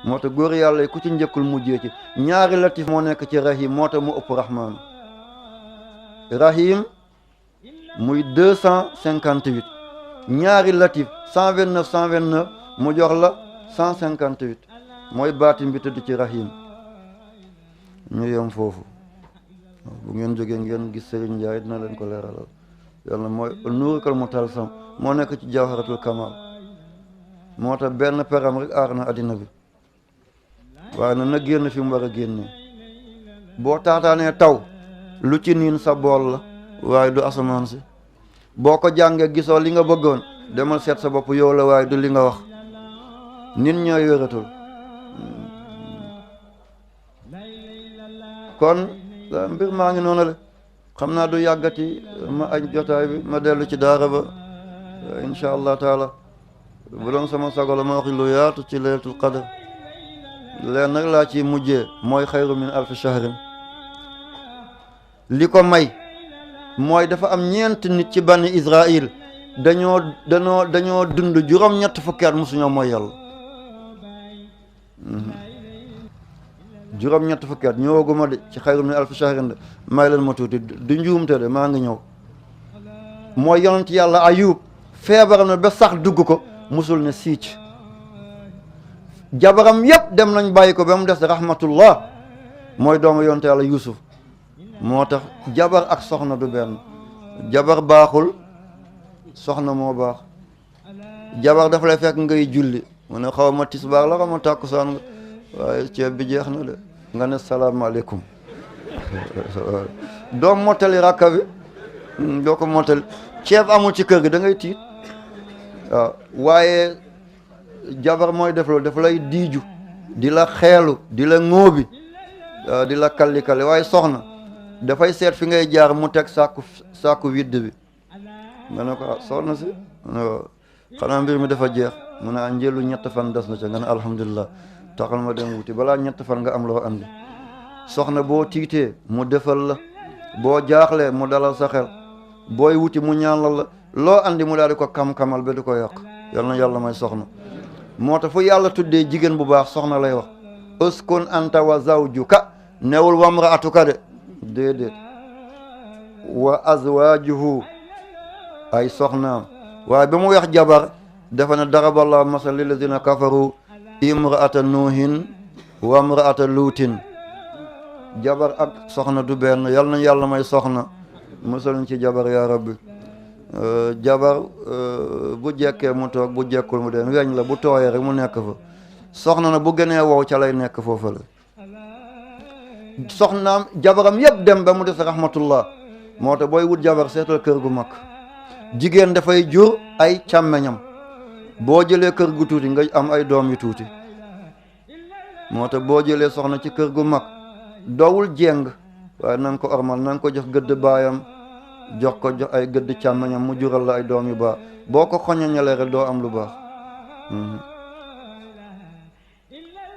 Speaker 1: moo tax góor yàlla yi ku ci njëkkul mujjee ci ñaari latif moo nekk ci rahim moo tax mu ëpp rahmaan rahim muy 258 ñaari latif 129 mu jox la 158 mooy baatim bi tëdd ci rahim ñu yem foofu bu ngeen jógee ngeen gis Serigne Ndiaye dina leen ko leeralal yàlla mooy nuurukal mutalsam moo nekk ci jawharatul kamal moo tax benn peram rek aar na addina bi waaye na génn fi mu war a génnee boo taataanee taw lu ci niin sa bool la waaye du asamaan si boo ko jàngee gisoo li nga bëggoon demal seet sa bopp yow la waaye du li nga wax nit ñooy wératul kon mbir maa ngi noonu la xam naa du yàggati ma añ jotaay bi ma dellu ci daara ba incha allah taala bu doon sama sago la ma wax lu yaatu ci laylatul qadr leen nag laa ci mujjee mooy xayru min alfi shahrin li ko may mooy dafa am ñeent nit ci bani Israël dañoo dund juróom-ñett fukki at musuñoo mooy yàlla juróom-ñett fukki at ñëwaguma de ci xayru min alfi shahrin de may leen ma tuuti du njuumte de maa ngi ñëw mooy yonent yàlla Ayub feebaram na ba sax dugg ko musul ne siic jabaram yépp dem nañ bàyyi ko ba mu des rahmatullah mooy doomu yonent yàlla Yuusuf moo tax jabar ak soxna du benn jabar baaxul soxna moo baax jabar dafa lay fekk ngay julli mu ne xaw ma tisbaar la xaw ma tàkkusaan nga waaye ceeb bi jeex na de nga ne salaamaaleykum doo mottali rakka bi doo ko mottali ceeb amul ci kër gi da ngay tiit waaw waaye jabar mooy def loolu dafa lay diiju di la xeelu di la ŋóobi di la kalli waaye soxna dafay seet fi ngay jaar mu teg sàkku widd bi nga ne ko soxna si xanaa mbir mi dafa jeex mu ne njëlu ñett fan des na ca nga ne alhamdulilah taxal ma dem wuti balaa ñett fan nga am loo andi soxna boo tiitee mu defal la boo jaaxlee mu dalal sa xel booy wuti mu ñaanal la loo andi mu daal di ko kam-kamal ba di ko yàq yal na yàlla may soxna moo tax fu yàlla tuddee jigéen bu baax soxna lay wax uskun anta wa zawjuka newul wamraatuka de déedéet wa azwajuhu ay soxnaam waaye ba mu wax jabar dafa ne daraballahu masal lillazina kafaru imraata nuuhin wa imraata luutin jabar ak soxna du benn yal na yàlla may soxna musal ci jabar yaa rabbi jabar bu jekkee mu toog bu jekkul mu dem weñ la bu tooyee rek mu nekk fa soxna na bu gënee wow ca lay nekk foofu la soxnaam jabaram yëpp dem ba mu des rahmatullah moo tax booy wut jabar seetal kër gu mag jigéen dafay jur ay càmmeñam boo jëlee kër gu tuuti nga am ay doom yu tuuti moo tax boo jëlee soxna ci kër gu mag dowul jeng waaye na nga ko ormal na nga ko jox gëdd baayam jox ay gëdd càmmeñam mu jural la ay doom yu baax boo ko xoñoñalee rek doo am lu baax.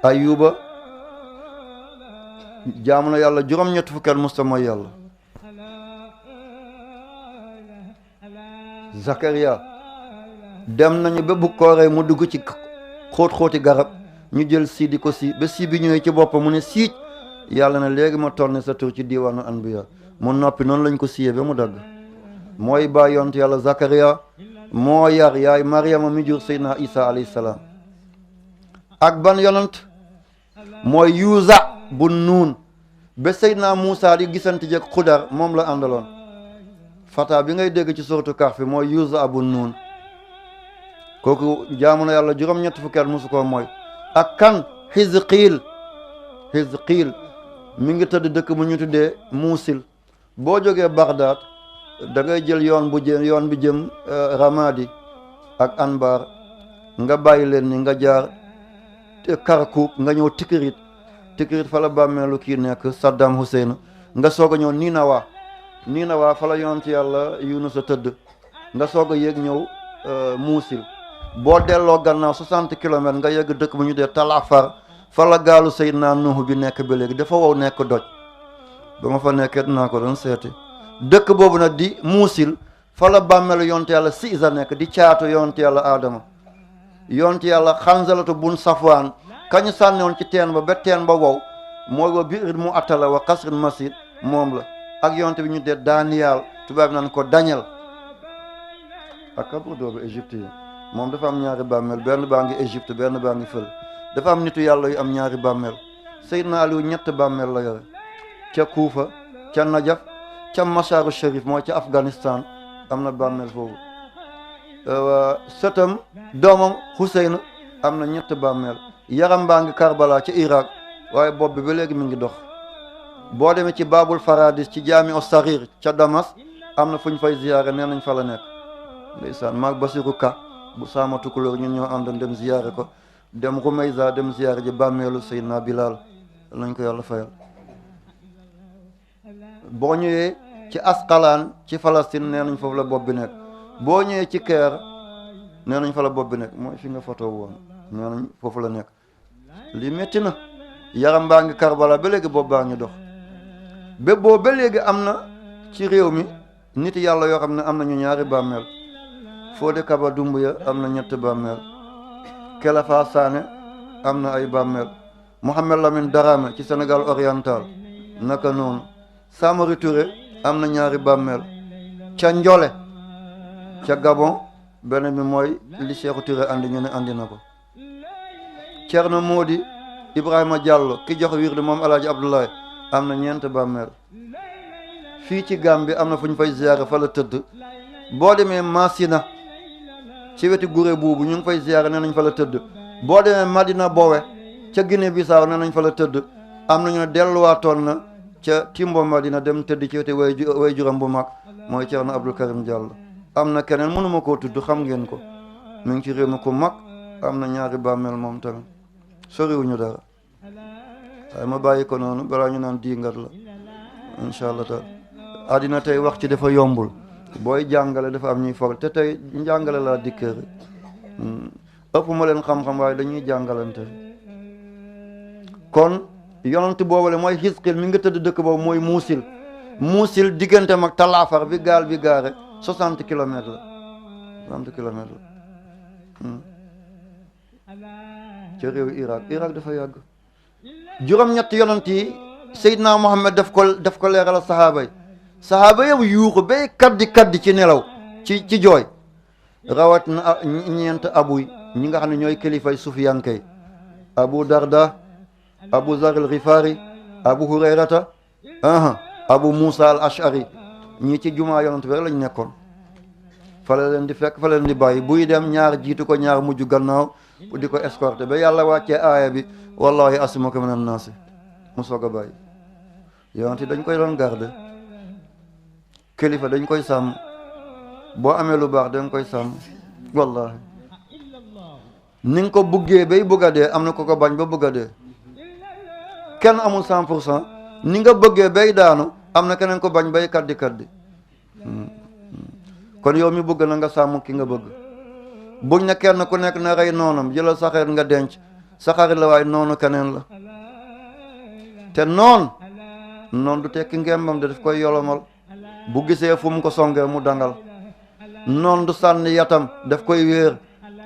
Speaker 1: Ayuba jaamu na yàlla juróom-ñett fukki at musta mooy yàlla. Zakariya dem nañu ba bu kooree mu dugg ci xóoti garab ñu jël sii di ko sii ba sii bi ñëwee ci boppam mu ne siij yàlla na léegi ma tonne sa tur ci diiwaanu anbiya mu noppi noonu lañ ko siyee ba mu dagg. mooy baay yonent yàlla Zakariya moo yar yaay Mariama mi jur Seydina Isa alayhi salaam. ak ban yonent mooy Yuusa bu Nuun ba Seydina Muusa di gisante jëkk Xudar moom la àndaloon. fata bi ngay dégg ci suuratu Kahf mooy Yuusa bu Nuun kooku jaamu na yàlla juróom-ñett fukki at musu ko mooy. ak kan Hizqiil mi ngi tëdd dëkk bu ñu tuddee Muusil boo jógee Bagdad da ngay jël yoon bi jëm Ramadi ak Anbar nga bàyyi leen ni nga jaar Karkuk nga ñëw Tikrit fa la bàmmeelu kii nekk Saddam Hussein nga soog a ñëw Ninawa fa la yonent yàlla Yunus a tëdd nga soog a yéeg ñëw Muusil boo delloo gannaaw 60 kilomètres nga yegg dëkk bu ñu dee Talafar fa la gaalu Seydina Nuh bi nekk ba léegi dafa wow nekk doj ba ma fa nekkee dinaa ko doon seeti dëkk boobu nag di Muusil fa la bàmmeelu yonent yàlla Siisa nekk di caatu yonent yàlla Adama yonent yàlla Xanzalatu bun Safwaan kañu sànniwoon ci teen ba teen ba wow mooy wa biir mu attala wa xasrin masid moom la ak yonent bi ñu dee Daniel tubaab naan ko Daniel ak kabru doobu Égypte yi moom dafa am ñaari bàmmeel benn baa ngi Égypte benn baa ngi fël dafa am nitu yàlla yu am ñaari bàmmeel Seydina Aliou ñett bàmmeel la yore ca Kuufa ca Najaf ca Masaaru Sharif mooy ca Afghanistan am na bàmmeel foofu sëtam doomam Hussein am na ñett bàmmeel yaram baa ngi Karbala ca Irak waaye bopp bi ba léegi mi ngi dox boo demee ci Babul Faradis ci jaami Sarir ca Damas am na fu ñu fay ziyaare nee nañ fa la nekk ndeysaan maag Basiru Ka bu Saama Tukulóor ñun ñoo àndoon dem ziyaare ko dem Rumayza dem ziyaare ji bàmmeelu Seydina Bilal lañ ko yàlla fayal. boo ñëwee ci Asqalaan ci Palestine nee nañ foofu la bopp bi nekk boo ñëwee ci Caire nee nañ fa la bopp bi nekk mooy fi nga photo woon nee nañ foofu la nekk. lii métti na yaram baa ngi Karbala ba léegi bopp baa ngi dox ba boobu ba léegi am na ci réew mi nit yàlla yoo xam ne am nañu ñaari bàmmeel. Fodé Kaba Doumbouya am na ñett bàmmeel Kelafa Sané am na ay bàmmeel Mohamed Lamine Darame ci Sénégal oriental naka noonu Samori Touré am na ñaari bàmmeel ca Njole ca Gabon beneen bi mooy li Cheikhou Touré andi ñu ne andi na ko Thierno Modi Ibrahima Diallo ki jox wirde moom Alaaji Abdoulaye am na ñeent bàmmeel fii ci Gambie am na fu ñu fay ziyaare fa la tëdd boo demee Masina ci weti gure buubu ñu ngi fay ziyaare nee nañ fa la tëdd boo demee Madina Bowe ca Guinée Bissau nee nañ fa la tëdd am nañu ne delluwaatoon na ca Timbo Madina dem tëdd ci weti way juram bu mag mooy Thierno Abdou Karim Diallo am na keneen mënuma koo tudd xam ngeen ko mi ngi ci réew mi ku mag am na ñaari bàmmeel moom tamit soriwuñu dara waaye ma bàyyi ko noonu balaa ñu naan diingat la incha allah taala àddina tey wax ci dafa yombul booy jàngale dafa am ñuy for te tey njàngale laa dikkee rek ëpp ma leen xam-xam waaye dañuy jàngalante kon yonent boobale mooy Hizqiil mi nga tëdd dëkk boobu mooy Muusil diggante mag Talaafar bi gaal bi gaare 60 kilomètres la 60 kilomètres la ca réew Irak dafa yàgg juróom-ñetti yonent yi Seydina Muhammad daf ko leeral sahaaba yow yuuxu bay kaddi ci nelaw ci jooy rawat na ñeent abuy ñi nga xam ne ñooy kilifay sufiyankay Abu Darda Abu Zar al Ghifari Abu Hurayrata Abu Musa al Ash'ari ñii ci jumaa yonent bi rek lañ nekkoon fa la leen di fekk fa la leen di bàyyi buy dem ñaar jiitu ko ñaar mujj gannaaw di ko escorté ba yàlla wàccee aaya bi wallahi asimuka minan naasi mu soog a bàyyi yonent yi dañ koy doon garde kilifa dañ koy sàmm boo amee lu baax dañ koy sàmm wallahi ni nga ko buggee bay bëgg a dee am na ko bañ ba bëgg a dee kenn amul 100% ni nga bëggee bay daanu am na keneen ko bañ bay kaddi kon yow mi bëgg na nga sàmm ki nga bëgg buñ ne kenn ku nekk na rey noonam jëlal sa xarit nga denc sa xarit la waaye noonu keneen la te noon du tekki ngembam de daf koy yolomal bu gisee fu mu ko songee mu dangal noon du sànni yatam daf koy wéer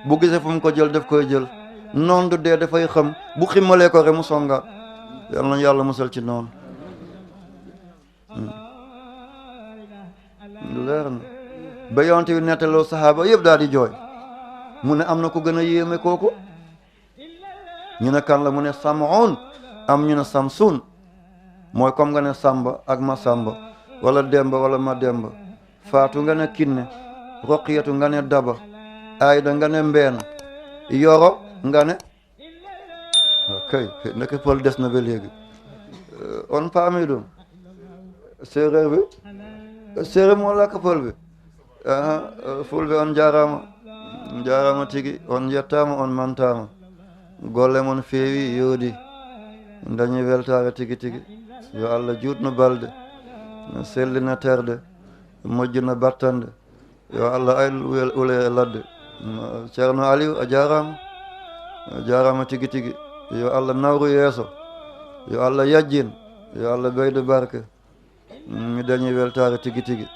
Speaker 1: bu gisee fu mu ko jël daf koy jël noon du dee dafay xam bu ximmalee ko rek mu songaat yal na yàlla musal ci noonu leer na ba yonte wi nettaloo saxaaba yëpp daal di jooy mu ne am na ko gën a yéeme kooku ñu ne kan la mu ne Sam'un am ñu ne Samsun mooy comme nga ne Samba ak ma Samba wala Demba wala ma Demba Faatu nga ne Kinne Roqiyatu nga ne Daba Ayda nga ne Mbeen Yoro nga ne kay nekk pël des na ba léegi on paami ɗum séeréer bi séeréer moo lakk pël bi fulɓe on jarama tigi on yettama on mantama golle mon feewi yoodi dañi weltare tigi yo Allah juutno balde sellina terde moƴƴina battande yo Allah ayl ule e ladde ceerno Aliou a jarama tigi yo Allah nawru yeeso yo Allah yajjin yo Allah ɓeydo barke mi dañi weltare tigi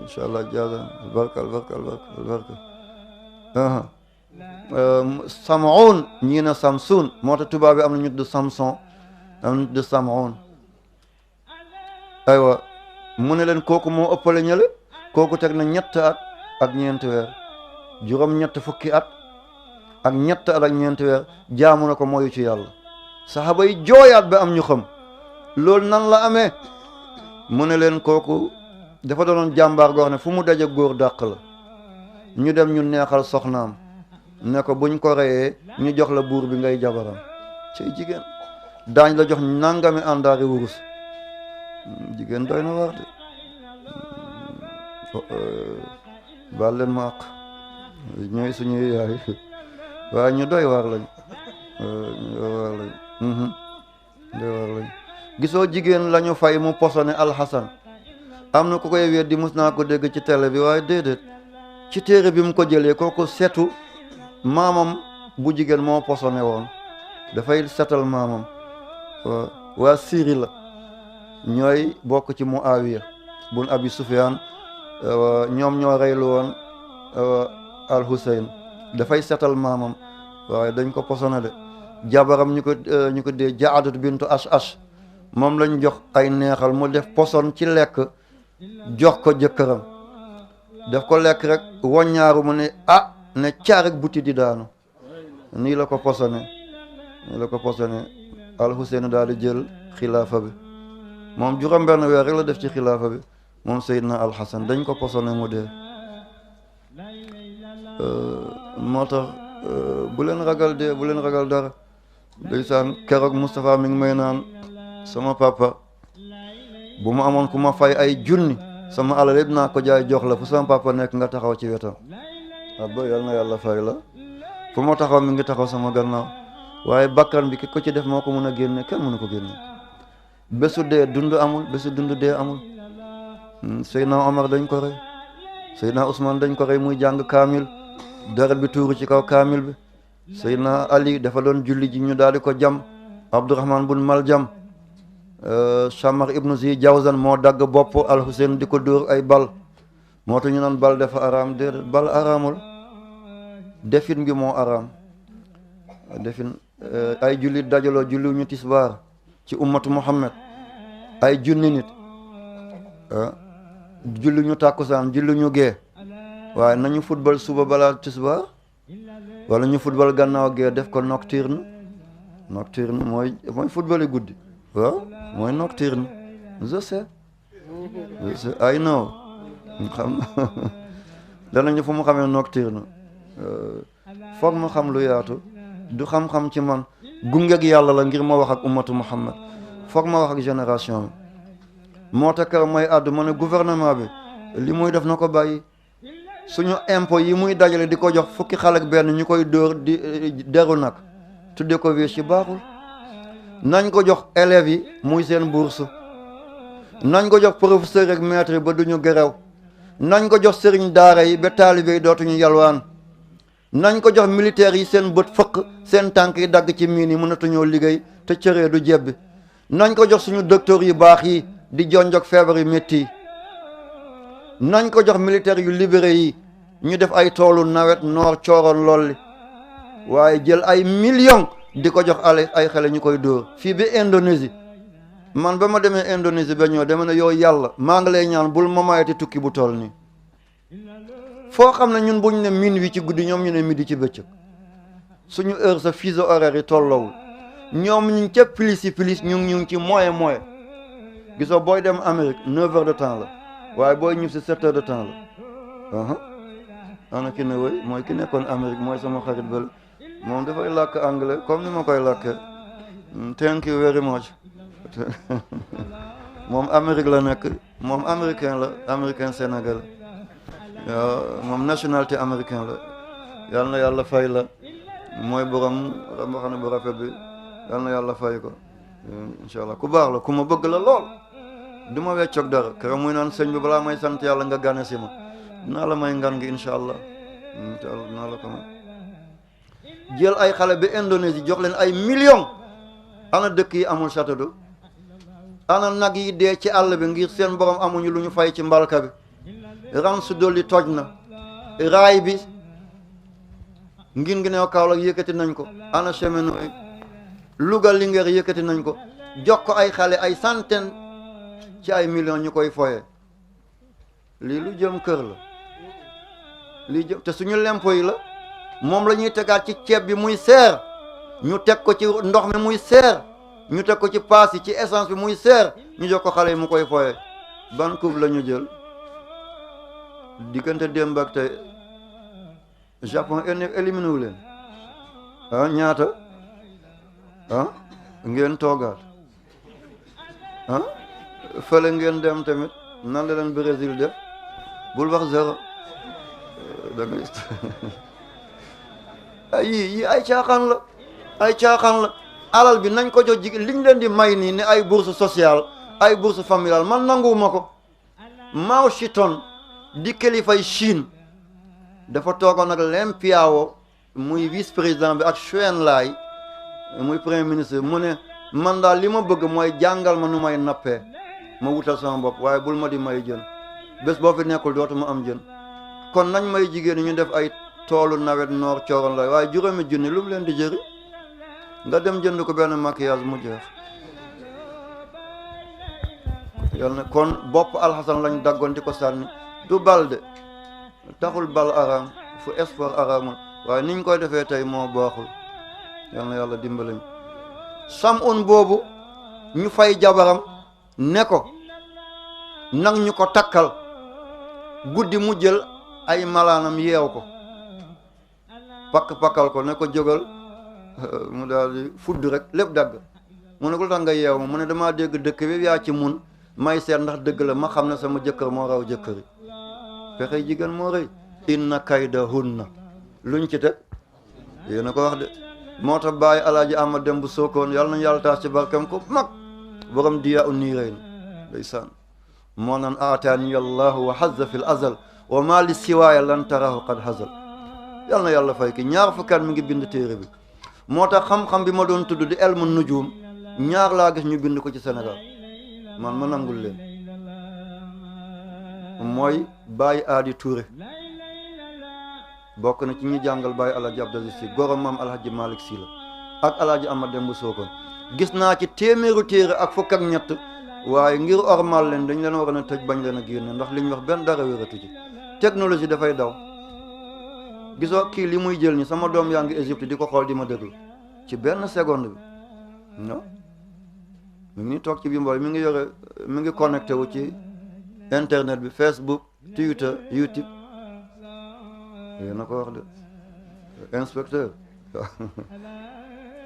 Speaker 1: inchallah jaza albarka Sam'un ñii na Samsun moo tax tubaab bi am na ñu tudd Samson am na ñu tudd Sam'un aywa mu ne leen kooku moo ëppale ñële kooku teg na 7 at ak 9 weer juróom-ñett fukki at ak 7 at ak 9 weer jaamu na ko mooyu ci yàlla saxaaba yi jooyaat ba am ñu xam loolu nan la amee mu ne leen kooku dafa doonoon jàmbaar goo xam ne fu mu daje góor dàq la ñu dem ñu neexal soxnaam ne ko buñ ko reyee ñu jox la buur bi ngay jabaram ci jigéen daañ la jox nangami àndaari wurus jigéen doy na waar de baal leen ma àq ñooy suñuy yaay waaye ñu doy waar lañ gisoo jigéen lañu fay mu posone alxasan am na ku koy weddi mus naa ko dégg ci télé bi waaye déedéet ci téere bi mu ko jëlee kooku setu maamam bu jigéen moo posone woon dafay setal maamam waa Syrie la ñooy bokk ci Muawiya bun Abi Sufyaan ñoom ñoo reylu woon al Hussein dafay setal maamam waaye dañ ko posone de jabaram ñu ko dee Jaadat bintu Ash moom lañ jox ay neexal mu def poson ci lekk jox ko jëkkëram def ko lekk rek woññaaru mu ne ne caarek buti di daanu nii la ko posone al Hussein daal di jël xilaafa bi moom juróom-benn weer rek la def ci xilaafa bi moom Seydina al Hasan dañ ko posone mu dee moo tax bu leen ragal dee bu leen ragal dara ndeysaan keroog Moustapha mi ngi may naan sama papa bu ma amoon ku ma fay ay junni sama alal yëpp naa ko jaay jox la fu sama papa nekk nga taxaw ci wetam abba yal na yàlla fay la fu ma taxaw mi ngi taxaw sama gannaaw waaye bakkan bi ki ko ci def moo ko mën a génne kenn mënu ko génne bésu dee dund amul bésu dund dee amul Seydina Omar dañ ko rey Seydina Ousmane dañ ko rey muy jàng kaamil deret bi tuuru ci kaw kaamil bi Seydina Ali dafa doon julli ji ñu daal di ko jam Abdourahman bun Maljam Shammar ibnu Zi Jawzan moo dagg bopp al Hussein di ko dóor ay bal moo tax ñu naan bal dafa araam déedéet bal araamul defin gi moo araam defin ay jullit dajaloo julli ñu tisbaar ci ummatu Muhammad ay junni nit julli ñu tàkkusaan julli ñu gee waaye nañu football suba balaa tisbaar wala ñu football gannaaw gee def ko nocturne mooy football yi guddi waaw mooy nocturne je sais I know xam danañu fu mu xamee nocturne foog ma xam lu yaatu du xam-xam ci man gungeeg yàlla la ngir ma wax ak ummatu Muhammad foog ma wax ak génération bi moo tax may àddu ma ne gouvernement bi li muy def na ko bàyyi suñu impôt yi muy dajale di ko jox fukki xale ak benn ñu koy dóor di deru nag tudde ko wées ci baaxul nañ ko jox élèves yi muy seen bourse, nañ ko jox professeur ak maître yi ba duñu gerew, nañ ko jox sëriñ daara yi ba taalibe yi dootuñu yalwaan, nañ ko jox militaires yi seen bët fëq seen tànk yi dagg ci miin yi mënatuñoo liggéey te cëree du jebbi, nañ ko jox suñu docteur yu baax yi di jonjog feebar yu métti yi, nañ ko jox militaires yu libéré yi ñu def ay toolu nawet noor cooroon lolli, waaye jël ay millions di ko jox ay xale ñu koy dóor fii bi Indonésie. Man ba ma demee Indonésie ba ñëw dama ne yow yàlla maa ngi lay ñaan bul ma mayati tukki bu toll nii foo xam ne ñun buñ ne minuit ci guddi ñoom ñu ne midi ci bëccëg suñu heure sa fuseau horaire yi tollowul, ñoom ñu ngi ca plus ñu ngi ci moyen gisoo booy dem Amérique 9 heures de temps la waaye booy ñib si 7 heures de temps la. ana ki ne woy mooy ki nekkoon Amérique mooy sama xarit bal moom dafay làkk anglais comme ni ma koy làkkee. Thank you very much. moom Amérique la nekk, moom américain la, américain Sénégal, moom nationalité américain la. yal na yàlla fay la, mooy borom mbaxane bu rafet bi, yal na yàlla fay ko incha allah. ku baax la, ku ma bëgg la lool, du ma weccoog dara. keroog muy naan sëñ bi balaa may sant yàlla nga gane si ma, dinaa la may ngan gi incha allah. dinaa la ko may. jël ay xale bi Indonésie jox leen ay millions. ana dëkk yi amul château d'eau, ana nag yi dee ci àll bi ngir seen borom amuñu lu ñu fay ci mbalka bi. Ransu Dolli toj na, raay bi ngin ngi neew Kaolack yëkkati nañ ko, ana cheminot yi Louga Linguère yëkkati nañ ko, jox ko ay xale ay centaine ci ay millions ñu koy foye. lii lu jëm kër la, lii jëm te suñu lempo yi la, moom la ñuy tegaat ci ceeb bi muy seer, ñu teg ko ci ndox mi muy seer, ñu teg ko ci paas yi ci essence bi muy seer, ñu jox ko xale yi mu koy foye. ban coupe la ñu jël diggante démb ak tey? Japon éliminé wu leen ñaata ngeen toogaat fële ngeen dem tamit nan la leen Brésil def, bul wax 0 da ngay yii ay caaxaan la, ay caaxaan la. alal bi nañ ko jox jigéen liñ leen di may nii ne ay bourse sociale ay bourse familiale man nanguwuma ko. Mao Zedong di kilifay Chine dafa toogoon ak Leng Piao muy vice président bi ak Zhou Enlai muy premier ministre, mu ne man daal li ma bëgg mooy jàngal ma nu may nappee ma wutal sama bopp, waaye bul ma di may jën, bés boo fi nekkul dootuma am jën. kon nañ may jigéen ñu def ay toolu nawet noor cooroon la, waaye juróomi junni lu mu leen di jëri nga dem jënd ko benn maquillage mu jeex. yal na kon bopp alxasan lañ daggoon di ko sànni, du bal de taxul bal araam fu sport araamul, waaye niñ koy defee tey moo baaxul. yal na yàlla dimbalañ. Samun boobu ñu fay jabaram ne ko nang ñu ko takkal, guddi mu jël ay malaanam yeew ko pakk-pakkal ko ne ko jógal, mu daal di fudd rek lépp dagg. mu ne ko lu tax nga yeew ma, mu ne damaa dégg dëkk bi yaa ci mun may seet ndax dëgg la, ma xam ne sama jëkkër moo raw jëkkëri. fexe jigéen moo rëy. inna kaydahunna luñ ci teg yéen a ko wax de. moo tax bàyyi alaaji Ahmad Dem bu Sookoon yàlla nañu yàlla taas ci barkem ko mag borom diya u niirayn ndeysaan moo naan aataani allahu wa hazza fil azal wa ma li siwaaya lan tarahu qad hazal. yàlla na yàlla fay ki ñaar fukkat mi ngi bind téere bi. moo tax xam-xam bi ma doon tudd di elmu nujum ñaar laa gis ñu bind ko ci Sénégal, man ma nangul leen. mooy Baye Aadi Touré bokk na ci ñi jàngal Baye Alaaji Abdou Aziz Sy gorom maam Alhaji Malick Sy la, ak Alaaji Ahmad Dem bu Sookoon. gis naa ci téeméeru téere ak fukk ak ñett, waaye ngir ormal leen dañ leen war a tëj bañ leen a génne ndax liñ wax benn dara wératu ci. technologie dafay daw. gisoo kii li muy jël ni sama doom yaa ngi Égypte di ko xool di ma déglu ci benn seconde bi non mi ngi toog ci bi mboy mi ngi yore mi ngi connecté wu ci internet bi, Facebook, Twitter, YouTube. yéen a ko wax de inspecteur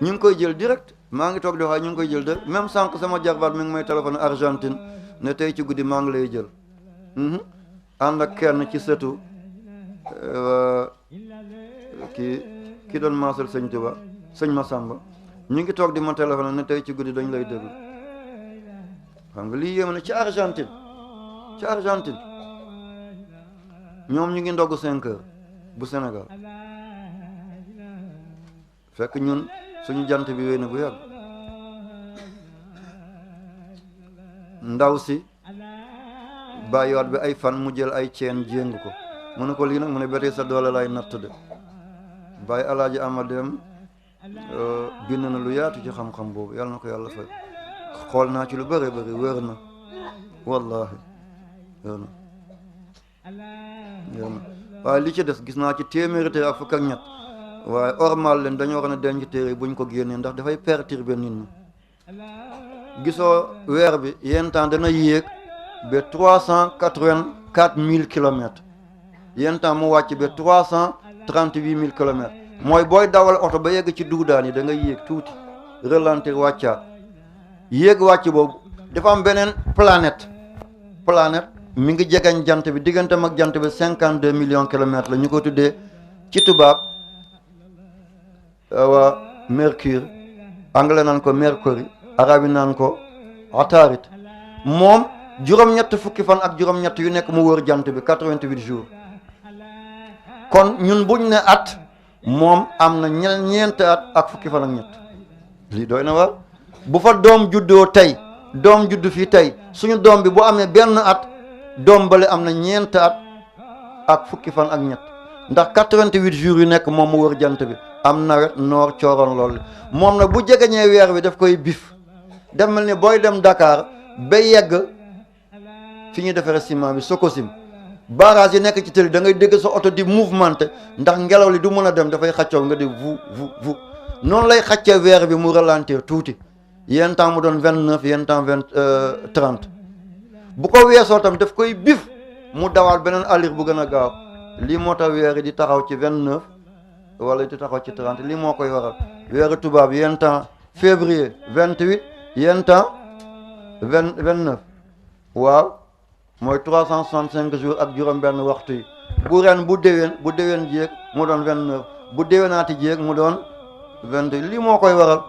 Speaker 1: ñu ngi koy jël direct. maa ngi toog di wax ñu ngi koy jël direct. même sànq sama jarbaat mi ngi may téléphone Argentine ne tey ci guddi maa ngi lay jël. ànd ak kenn ci sëtu ki doon maasal sëñ Tuba sëñ Masamba ñu ngi toog di ma téléphone ne tey ci guddi dañ lay déglu xam nga lii yéeme na ci Argentine ñoom ñu ngi ndogg 5 heures bu Sénégal fekk ñun suñu jant bi wéy na bu yàgg. ndaw si bàyyiwaat bi ay fan mu jël ay ceen jéng ko mu ne ko lii nag mu ne betee sa doole lay natt de bàyyi alaaji amadem bind na lu yaatu ci xam-xam boobu yàlla na ko yàlla fay xool naa ci lu bëri bëri wér na wallahi wér na waaye li ci des gis naa ci téeméeri téere ak fukk ak ñett waaye ormal leen dañoo war a denc téere buñ ko génnee ndax dafay perturber nit ñi gisoo weer bi yenn temps dana yéeg ba 384 000 kilomètres yenn temps mu wàcc ba 338 000 kilomètres mooy booy dawal oto ba yegg ci duudaan yi da nga yéeg tuuti ralentir wàccaat yéeg wàcc boobu dafa am beneen planète mi ngi jegeñ jant bi digganteem ak jant bi 52 millions kilomètres la ñu ko tuddee ci tubaab waa Mercure anglais naan ko Mercury arabi naan ko Atarit moom juróom-ñett fukki fan ak juróom-ñett yu nekk mu wër jant bi 88 jours kon ñun buñ ne at moom am na ñeent at ak fukki fan ak ñett lii doy na war bu fa doom juddoo tey doom juddu fii tey suñu doom bi bu amee benn at doom bale am na ñeent at ak fukki fan ak ñett ndax 88 jours yu nekk moom mu wër jant bi am nawet noor cooroon loolu moom nag bu jegeñee weer bi daf koy bif def mel ni booy dem Dakar ba yegg fi ñuy defaree ciment bi Sococim barrage yi nekk ci tëli da ngay dégg sa oto di mouvementé ndax ngelaw li du mën a dem dafay xaccoo nga di vu noonu lay xaccee weer bi mu ralentir tuuti yenn temps mu doon 29 yenn temps 30 bu ko weesoo tam daf koy bif mu dawaat beneen allure bu gën a gaaw lii moo tax weer yi di taxaw ci 29 wala di taxaw ci 30 lii moo koy waral weeru tubaab yenn temps février 28 yenn temps 29 waaw mooy 365 jours ak juróom-benn waxtu yi bu ren bu déwén jéeg mu doon 29 bu déwénaati jéeg mu doon 28 lii moo koy waral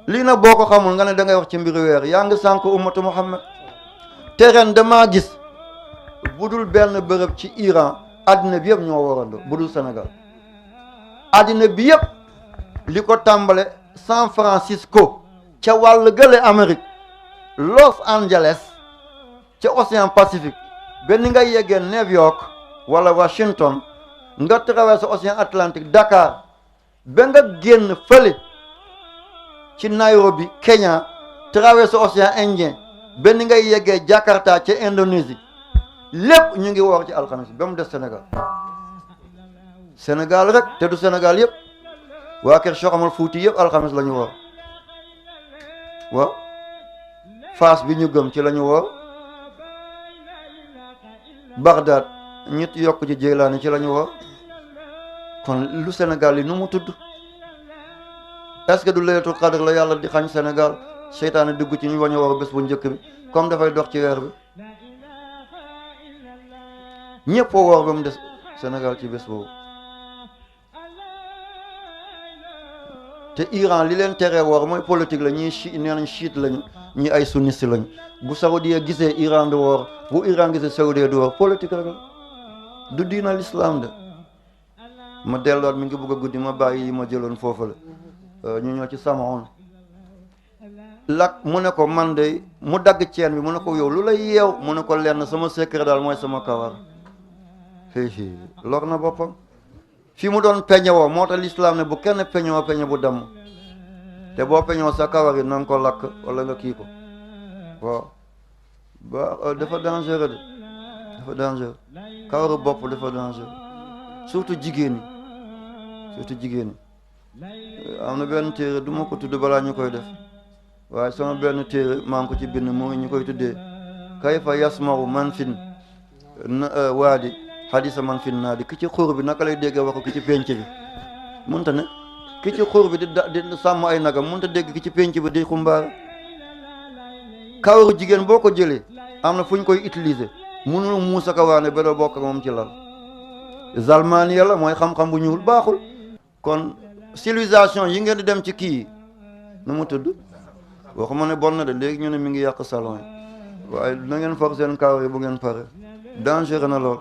Speaker 1: lii nag boo ko xamul nga ne da ngay wax ci mbiru weer yaa ngi sànk ummatu Muhammad te ren damaa gis budul benn bërëb ci Iran addina bi yëpp ñoo warandoo budul Sénégal addina bi yëpp li ko tàmbale San Francisco ca wàll gële Amérique Los Angeles ca Océan Pacifique benn nga yeggee New York wala Washington nga traversé Océan Atlantique Dakar ba nga génn fële ci Nairobi Kenya traversé Océan Indien benn nga yeggee Jakarta ca Indonésie lépp ñu ngi woor ci alxames ba mu des Sénégal rek te du Sénégal yëpp waa kër Cheikh Omar Fouti yëpp alxames la ñu woor waaw Fass bi ñu gëm ci la ñu woor Bagdad ñett yokk ci Jeylaani ci la ñu woor kon lu Sénégal yi nu mu tudd est-ce que du laylatul qadr la yàlla di xañ Sénégal seytaane dugg ci ñu wañ a woor bés bu njëkk bi comme dafay dox ci weer bi ñëpp woor ba mu des Sénégal ci bés boobu te Iran li leen teree woor mooy politique la ñii nee nañ chiite lañu ñi ay sunniste lañu bu Saoudia gisee Iran di woor bu Iran gisee Saoudia di woor politique rek du diina l'islam de ma delluwaat mi ngi bëgg a guddi ma bàyyi yi ma jëloon foofu la ñu ñëw ci Samaon lak mu ne ko man de mu dagg ceen bi mu ne ko yow lu lay yeew mu ne ko lenn sama secret daal mooy sama kawar lor na boppam fi mu doon peñewoo moo tax l'islam ne bu kenn peñewoo peñe bu damm te boo peñewoo sa kawar yi na nga ko lakk wala nga kii ko waaw ba dafa dangereux de dafa dangereux kawaru bopp dafa dangereux surtout jigéen ñi am na benn téere du ma ko tudd balaa ñu koy def waaye sama benn téere maa ngi ko ci bind mu ñu koy tuddee kayfa yasmaru man fin waadi hadisa man fin naa di ki ci xur bi naka lay dégg waxu ki ci penc bi munta ne ki ci xur bi di sàmm ay nagam munta dégg ki ci penc bi di xumbaar kawaru jigéen boo ko jëlee am na fu ñu koy utiliser mënul muusa ka waane ba doo bokk moom ci lal zalmani yàlla mooy xam-xam bu ñuul baaxul kon civilisation yi ngeen di dem ci kii nu mu tudd waxuma ne bon na de léegi ñu ne mi ngi yàq salon yi waaye na ngeen for seen kawar yi bu ngeen pare danger na lool.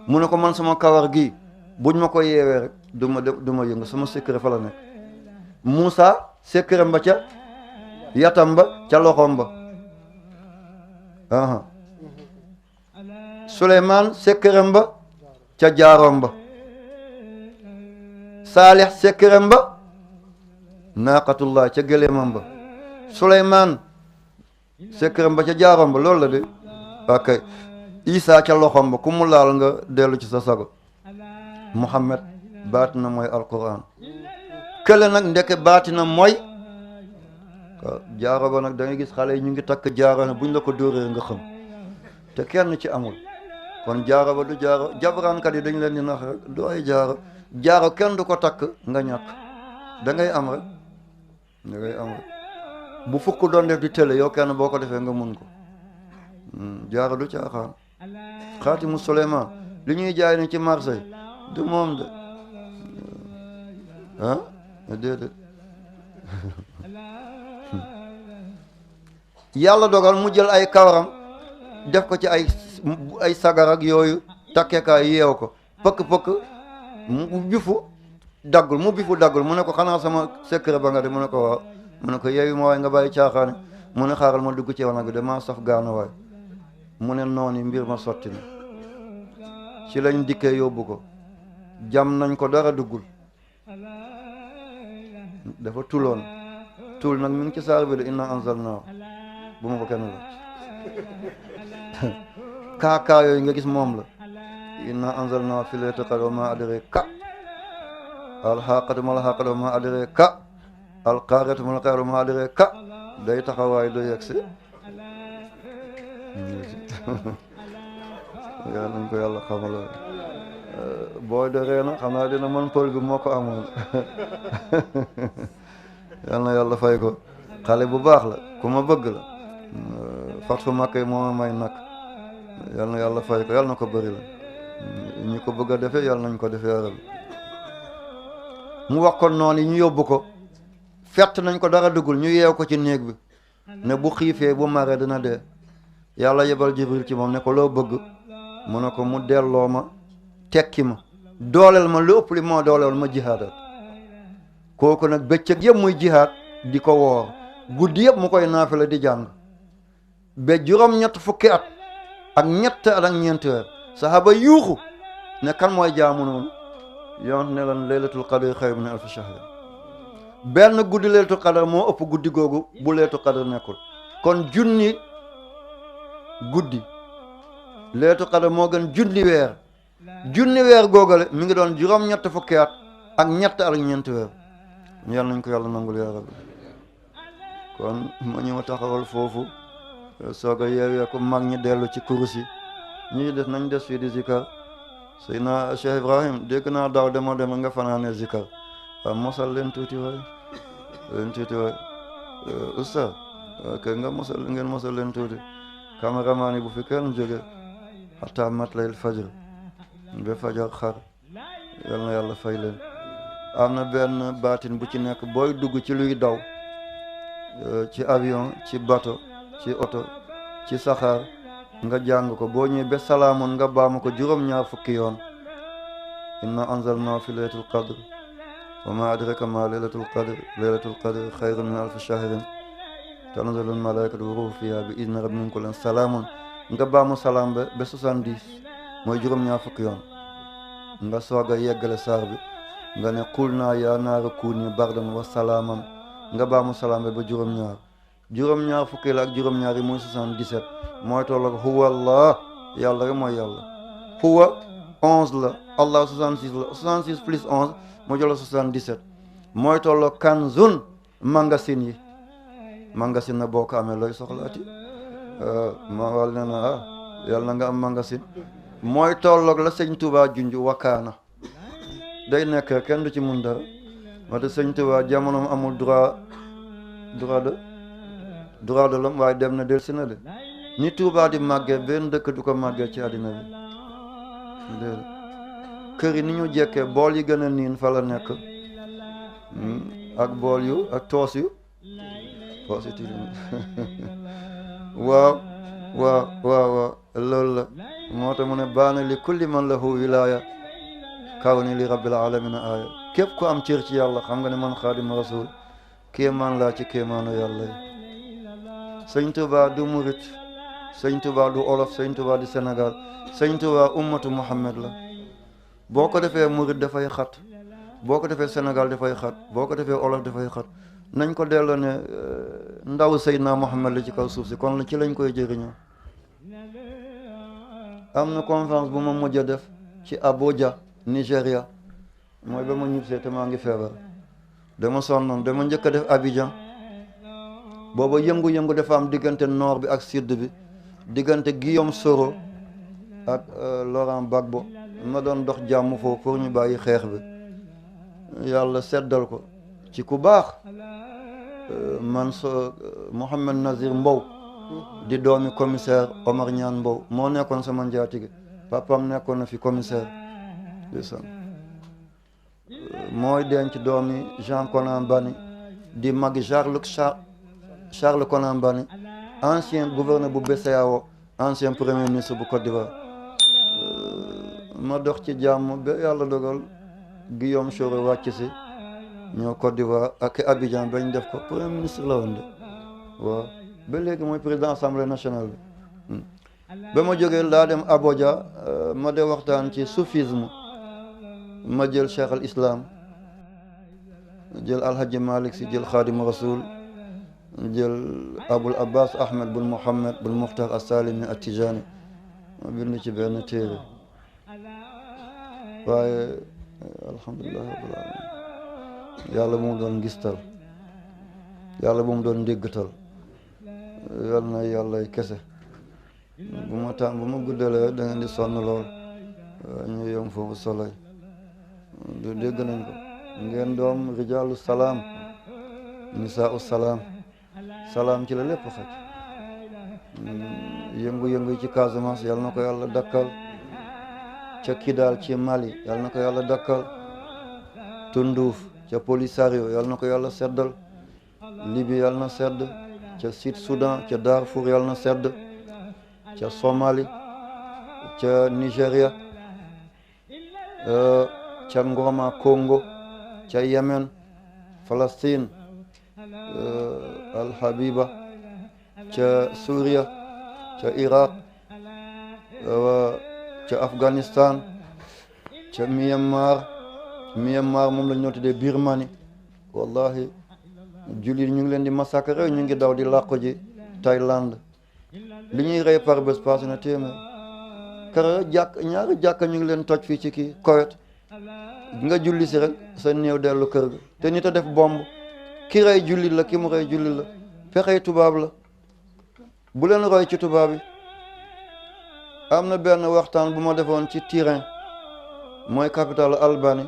Speaker 1: mu ne ko man sama kawar gi buñ ma ko yeewee rek du ma yëngu sama secret fa la nekk. Moussa secret ba ca yatam ba ca loxoom ba Souleymane secret ba ca jaaroom ba Saalix secret ba naaqatullah ca gëléemam ba Souleymane secret ba ca jaaroom ba loolu la de ok Isa ca loxoom ba ku mu laal nga dellu ci sa sago Muhammad baatina mooy alquran kële nag ndeke baatina mooy jaaro ba nag da ngay gis xale yi ñu ngi takk jaaro ne buñ la ko dóoree nga xam te kenn ci amul kon jaaro ba du jaaro jabraankat yi dañ leen di nax rek du ay jaaro kenn du ko takk nga ñàkk da ngay am rek bu fukk doon def di télé yow kenn boo ko defee nga mun ko jaaro du caaxaan xaatimu Suleymaan li ñuy jaay ni ci marché du moom de déedéet yàlla dogal mu jël ay kawaram def ko ci ay sagar ak yooyu takkeekaay yeew ko pëkk mu bifu daggul mu ne ko xanaa sama secret ba nga de mu ne ko waaw mu ne ko yeewi ma waay nga bàyyi caaxaane mu ne xaaral ma dugg ci wanag bi damaa saf gaana waay mu ne noonu mbir ma sotti na ci lañ dikkee yóbbu ko jam nañ ko dara duggul dafa tuloon tul nag mi ngi ci saar bi de inna anzalnaahu bu ma ko kenn la kaakaa yooyu nga gis moom la inna anzalnaahu fi laylatil qadr wa ma adraka alhaaqatu mal haaqatu wa ma adraka alqaariyatu mal qaariyatu wa ma adraka day taxawaay do yegsi yaa nañ ko yàlla xamal booy de reena xam naa dina mën pël bi moo ko amoon yal na yàlla fay ko xale bu baax la ku ma bëgg la fat fu makk yi moo ma may nag yal na yàlla fay ko yal na ko bëri la ñu ko bëgg a defee yal nañ ko defee yaram mu wax ko noonu yi ñu yóbbu ko fett nañ ko dara duggul ñu yeew ko ci néeg bi ne bu xiifee bu maree dina dee yàlla yebal Jibril ci moom ne ko loo bëgg mu ne ko mu delloo ma tekki ma dooleel ma lu ëpp li moo dooleel ma jihaadat kooku nag bëccëg yëpp muy jihaad di ko woor guddi yëpp mu koy naafila di jàng ba juróom-ñett fukki at ak ñett at ak ñeenti weer sahaba yuuxu ne kan mooy jaamu noonu yonent ne lan laylatul qadr xayru min alfi shahr benn guddi laylatul qadr moo ëpp guddi googu bu laylatul qadr nekkul kon junni guddi laylatul qadr moo gën junni weer googale mi ngi doon juróom-ñett fukki at ak ñett ak ñeenti weer yal nañ ko yàlla nangul yaa rabbi kon ma ñëw taxawal foofu soog a yeewee ko mag ñi dellu ci kurus yi ñi def nañ des fii di zikar Seydina Cheikh Ibrahim dégg naa daaw dema nga fanaane zikar waaw mosal leen tuuti waay ustaz kay ngeen mosal leen tuuti caméraman yi bu fi kenn jóge hatta matlayil fajr ba fajar xar yal na yàlla fay leen am na benn baatin bu ci nekk booy dugg ci luy daw ci avion ci bateau ci oto ci saxaar nga jàng ko boo ñëwee ba salaamun nga baamu ko juróom-ñaar fukki yoon inna anzalnaahu fi laylatul qadr wa ma adraka ma laylatul qadr xayrun min alfi shahrin tanazzalul malaikatu wa ruuhu fiha bi izni rabbihim min kulli salaamun nga baamu salaam ba 70 mooy juróom-ñaar fukki yoon nga soog a yeggale saar bi nga ne qul naa yaa naaru kuuni bardan wa salaaman nga baamu salaam ba juróom-ñaar fukki la ak juróom-ñaar yi mooy 77 mooy tolloog huwa allah yàlla rek mooy yàlla huwa 11 la allah 66 la 66 plus 11 moo jëla 77 mooy tolloog kanzun magasin na boo ko amee looy soxlaati ma wal ne na yàlla na nga am magasin mooy tolloog la sëñ Touba junj wakaana day nekk kenn du ci mun dara wate sëñ Touba jamonoom amul droit de l'homme waaye dem na del si na de ni Touba di màggee benn dëkk du ko màggee ci àddina bi déedéet kër yi ni ñu jekkee bool yi gën a niin fa la nekk ak bool yu ak toos yu tilim waaw waaw waaw waaw loolu la moo tax mu ne baana li kulli man lahu wilaya kaw ni li rabbil alamina aaya képp ku am cër ci yàlla xam nga ne man xaadim rasul kéemaan laa ci kéemaanu yàlla yi sëñ Tuba du murit sëñ Tuba du olof sëñ Tuba du Sénégal sëñ Tuba ummatu Muhammad la boo ko defee murit dafay xat boo ko defee Sénégal dafay xat boo ko defee olof dafay xat nañ ko delloo ne ndaw Seydina Muhammad la ci kaw suuf si kon ci lañ koy jëriñoo am na conférence bu ma mujj a def ci Abuja Nigeria mooy ba ma ñibbisee te maa ngi feebar dama sonnoon dama njëkk a def Abidjan booba yëngu-yëngu dafa am diggante nord bi ak sud bi diggante Guillaume Soro ak Laurent Gbagbo ma doon dox jàmm foofu pour ñu bàyyi xeex bi yàlla seddal ko ci ku baax man Mohamed Nazir Mbow di doomi commissaire Omar Niane Mbow moo nekkoon sama njaatige papam nekkoon na fi commissaire mooy denc doomi Jean Konan Banny di magi Charles Konan Banny ancien gouverneur bu BCEAO ancien premier ministre bu Côte d'Ivoire ma dox ci jàmm ba yàlla dogal Guillaume Soro wàcc si ñoo Côte d'Ivoire ak Abidjan bañ def ko premier ministre la woon de waaw ba léegi mooy président assemblée nationale bi ba ma jógee laa dem Abuja ma de waxtaan ci soufisme ma jël Cheikh al Islam jël Alhaji Malick si jël Khadim Rasoul jël Abul Abbas Ahmed bun Mohammed bun Mukhtar as-Salimi at-Tijani ma bind ci benn téere waaye alhamdulilah rabbil alamin yàlla bu mu doon gistal yàlla bu mu doon ndéggtal yal na yàlla kese bu ma guddalee da ngeen di sonn lool ñu yom foofu soloy du dégg nañ ko ngeen doom rijaalu salaam nisaau salaam salaam ci la lépp xaj yëngu-yëngu ci Casamance yal na ko yàlla dakkal ca Kidal ci Mali yal na ko yàlla dakkal Tunduuf ca Polisario yal na ko yàlla seddal Libye yal na sedd ca Sud Soudan ca Darfour yal na sedd ca Somalie ca Nigeria ca Ngoma Congo ca Yemen Palestine Al Habiba ca Suria ca Iraq ca Afghanistan ca Myanmar moom la ñoo tuddee Birmanie wallahi jullit ñu ngi leen di massacrer ñu ngi daw di làqu ji Thaïlande li ñuy rey par bés passé na téeméer kara ñaari jàkka ñu ngi leen toj fii ci kii Koweït nga julli si rek sa néew dellu kër ga te nit a def bomb ki rey jullit la ki mu rey jullit la pexey tubaab la bu leen roy ci tubaab yi am na benn waxtaan bu ma defoon ci Turin mooy capitale Albanie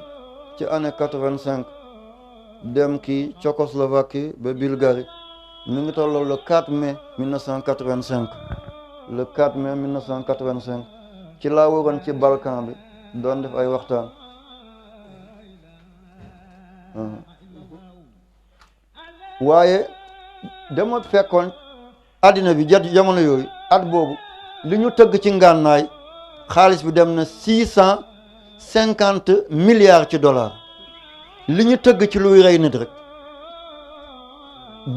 Speaker 1: ci année 85 dem kii Tchécoslovaquie ba Bulgarie mi ngi tolloo le 4 mai 1985 le 4 mai 1985 ci laa waroon ci Balkan bi doon def ay waxtaan waaye dama fekkoon addina bi jamono yooyu at boobu li ñu tëgg ci ngànnaay xaalis bi dem na 650 milliards ci dollars li ñu tëgg ci luy rey nit rek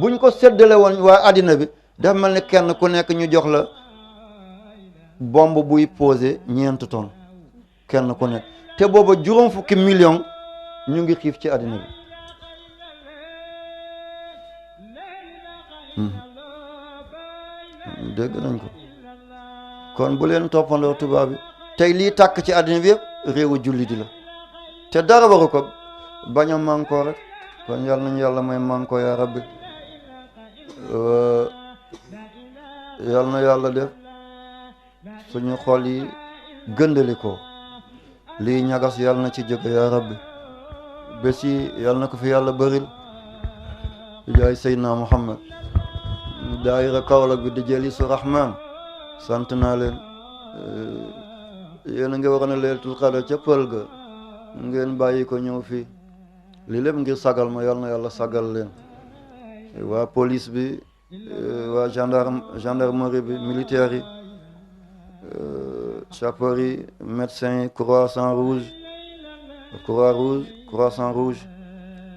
Speaker 1: buñ ko séddale woon waa addina bi dafa mel ni kenn ku nekk ñu jox la bombe buy posé 4 tonnes kenn ku nekk te booba 50 millions ñu ngi xiif ci addina bi dégg nañ ko kon bu leen toppandoo tubaab bi tey lii tàkk ci addina bi yëpp réewu julli di la te dara waru ko bañ a mànkoo rek kon yàlla nañu yàlla may mànkoo yaa rabbi yàlla na yàlla def suñu xol yi gëndali ko lii ñagas yàlla na ci jóge yaa rabbi bés yi yàlla na ko fi yàlla bëril jaay Seydina Muhammad daayira Kaolack bi di jëli su Rahman sant naa leen yéen a ngi waroon a leelatul qadar ca pël ga ngeen bàyyi ko ñëw fii lii lépp ngir sagal ma, yal na yàlla sagal leen. waa police bi waa gendarmerie bi, militaire yi, sapeurs yi, médecins yi, Croix-Rouge, Croissant-Rouge,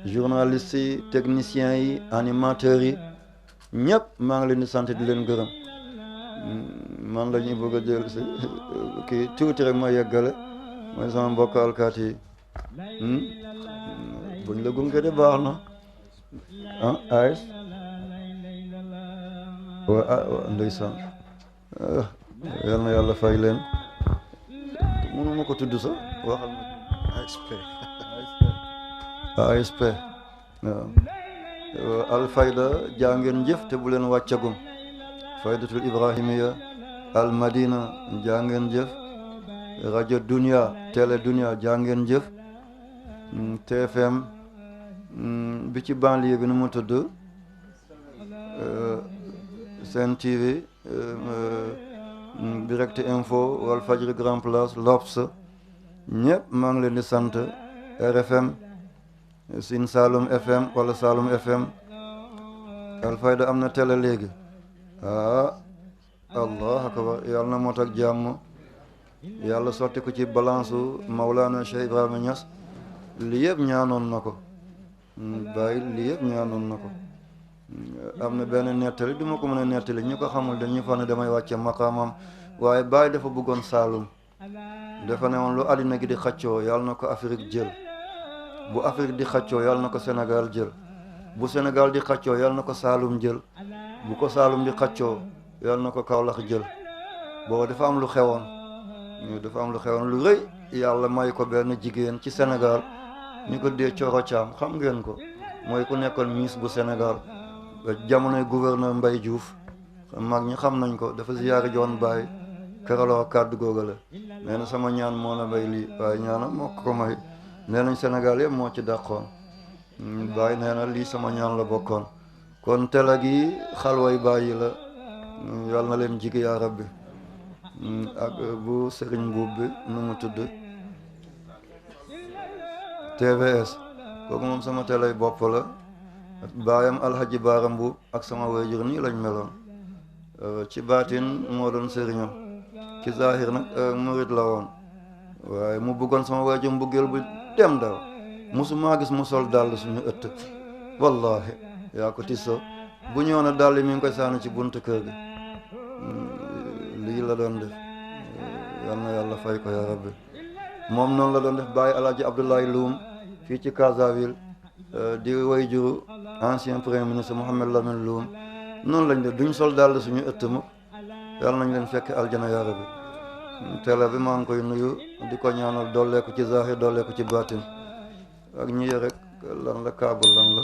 Speaker 1: journalistes yi, techniciens yi, animateurs yi, ñëpp maa ngi leen di sant di leen gërëm. man la ñuy bëgg a jël si kii tuuti rek ma yeggale mooy sama mbokk alkaati yi. buñ la gunge de baax na ay ndeysaan yal na yàlla fay leen. mënuma ko tudd sax waxal ma ASP waaw Alfayda jaa ngeen jëf te bu leen wàccagum. Faydatul Ibrahimiya Al Madina jaa ngeen jëf. rajo Dunia télé Dunia jaa ngeen jëf. TFM bi ci banlieue bi nu mu tudd Sen TV, Direct Info, Walfadjri Grand Place, L'Obs, ñëpp maa ngi leen di sant. RFM, Sine Saloum FM wala Saloum FM. Alfayda am na télé léegi. Allah akbar, yàlla na mot ak jàmm, yàlla sotti ko ci balance Maulana Cheikh Ibrahima Niass. lii yëpp ñaanoon na ko bàyyi, lii yëpp ñaanoon na ko. am na benn nettali du ma ko mën a nettali, ñu ko xamul dañuy fa ne damay wàcce maqaamam, waaye bàyyi dafa bëggoon Saalum. dafa ne woon lu àddina gi di xaccoo yàlla na ko Afrique jël, bu Afrique di xaccoo yàlla na ko Sénégal jël, bu Sénégal di xaccoo yàlla na ko Saalum jël, bu ko Saalum di xaccoo yàlla na ko Kaolack jël. booba dafa am lu xewoon lu rëy, yàlla may ko benn jigéen ci Sénégal ñu ko dee Coro Caam, xam ngeen ko, mooy ku nekkoon Miss bu Sénégal jamonoy gouverneur Mbaye Diouf, mag ñi xam nañ ko. dafa ziyaare joon Baay karaloo kàddu googale, nee na sama ñaan moo la may lii, waaye ñaanam moo ko may. nee nañ Sénégal yëpp moo ci dàqoon. Baay nee na lii sama ñaan la bokkoon. kon télé gi xalway Baay yi la, yàlla na leen jig yaa rabbi. ak bu Serigne Mbuub bi nu mu tudd TVS, kooku moom sama télé bopp la. baayam Alhaji Baara Mbuub ak sama waajur nii lañ meloon. ci baatin moo doon sëriñam, ci zahir nag murid la woon, waaye mu bëggoon sama waajur mbëggeel bu dem daw. musumaa gis mu sol dàll suñu ëtt, wallahi yaa ko tisso bu ñëw na dàll mi ngi koy sànni ci buntu kër gi. lii la doon def, yal na yàlla fay ko yaa rabbi. moom noonu la doon def bàyyi Alhaji Abdoulaye Loum fii ci Casaville, di way juru ancien premier ministre Mohamed Lamine Loum. noonu lañ def, duñ sol dàll suñu ëtt mu. yàlla nañ leen fekk aljana yaa rabbi. télé bi maa ngi koy nuyu di ko ñaanal dollee ko ci zahir dollee ko ci baatin. ak ñi rek lan la kaabul lan la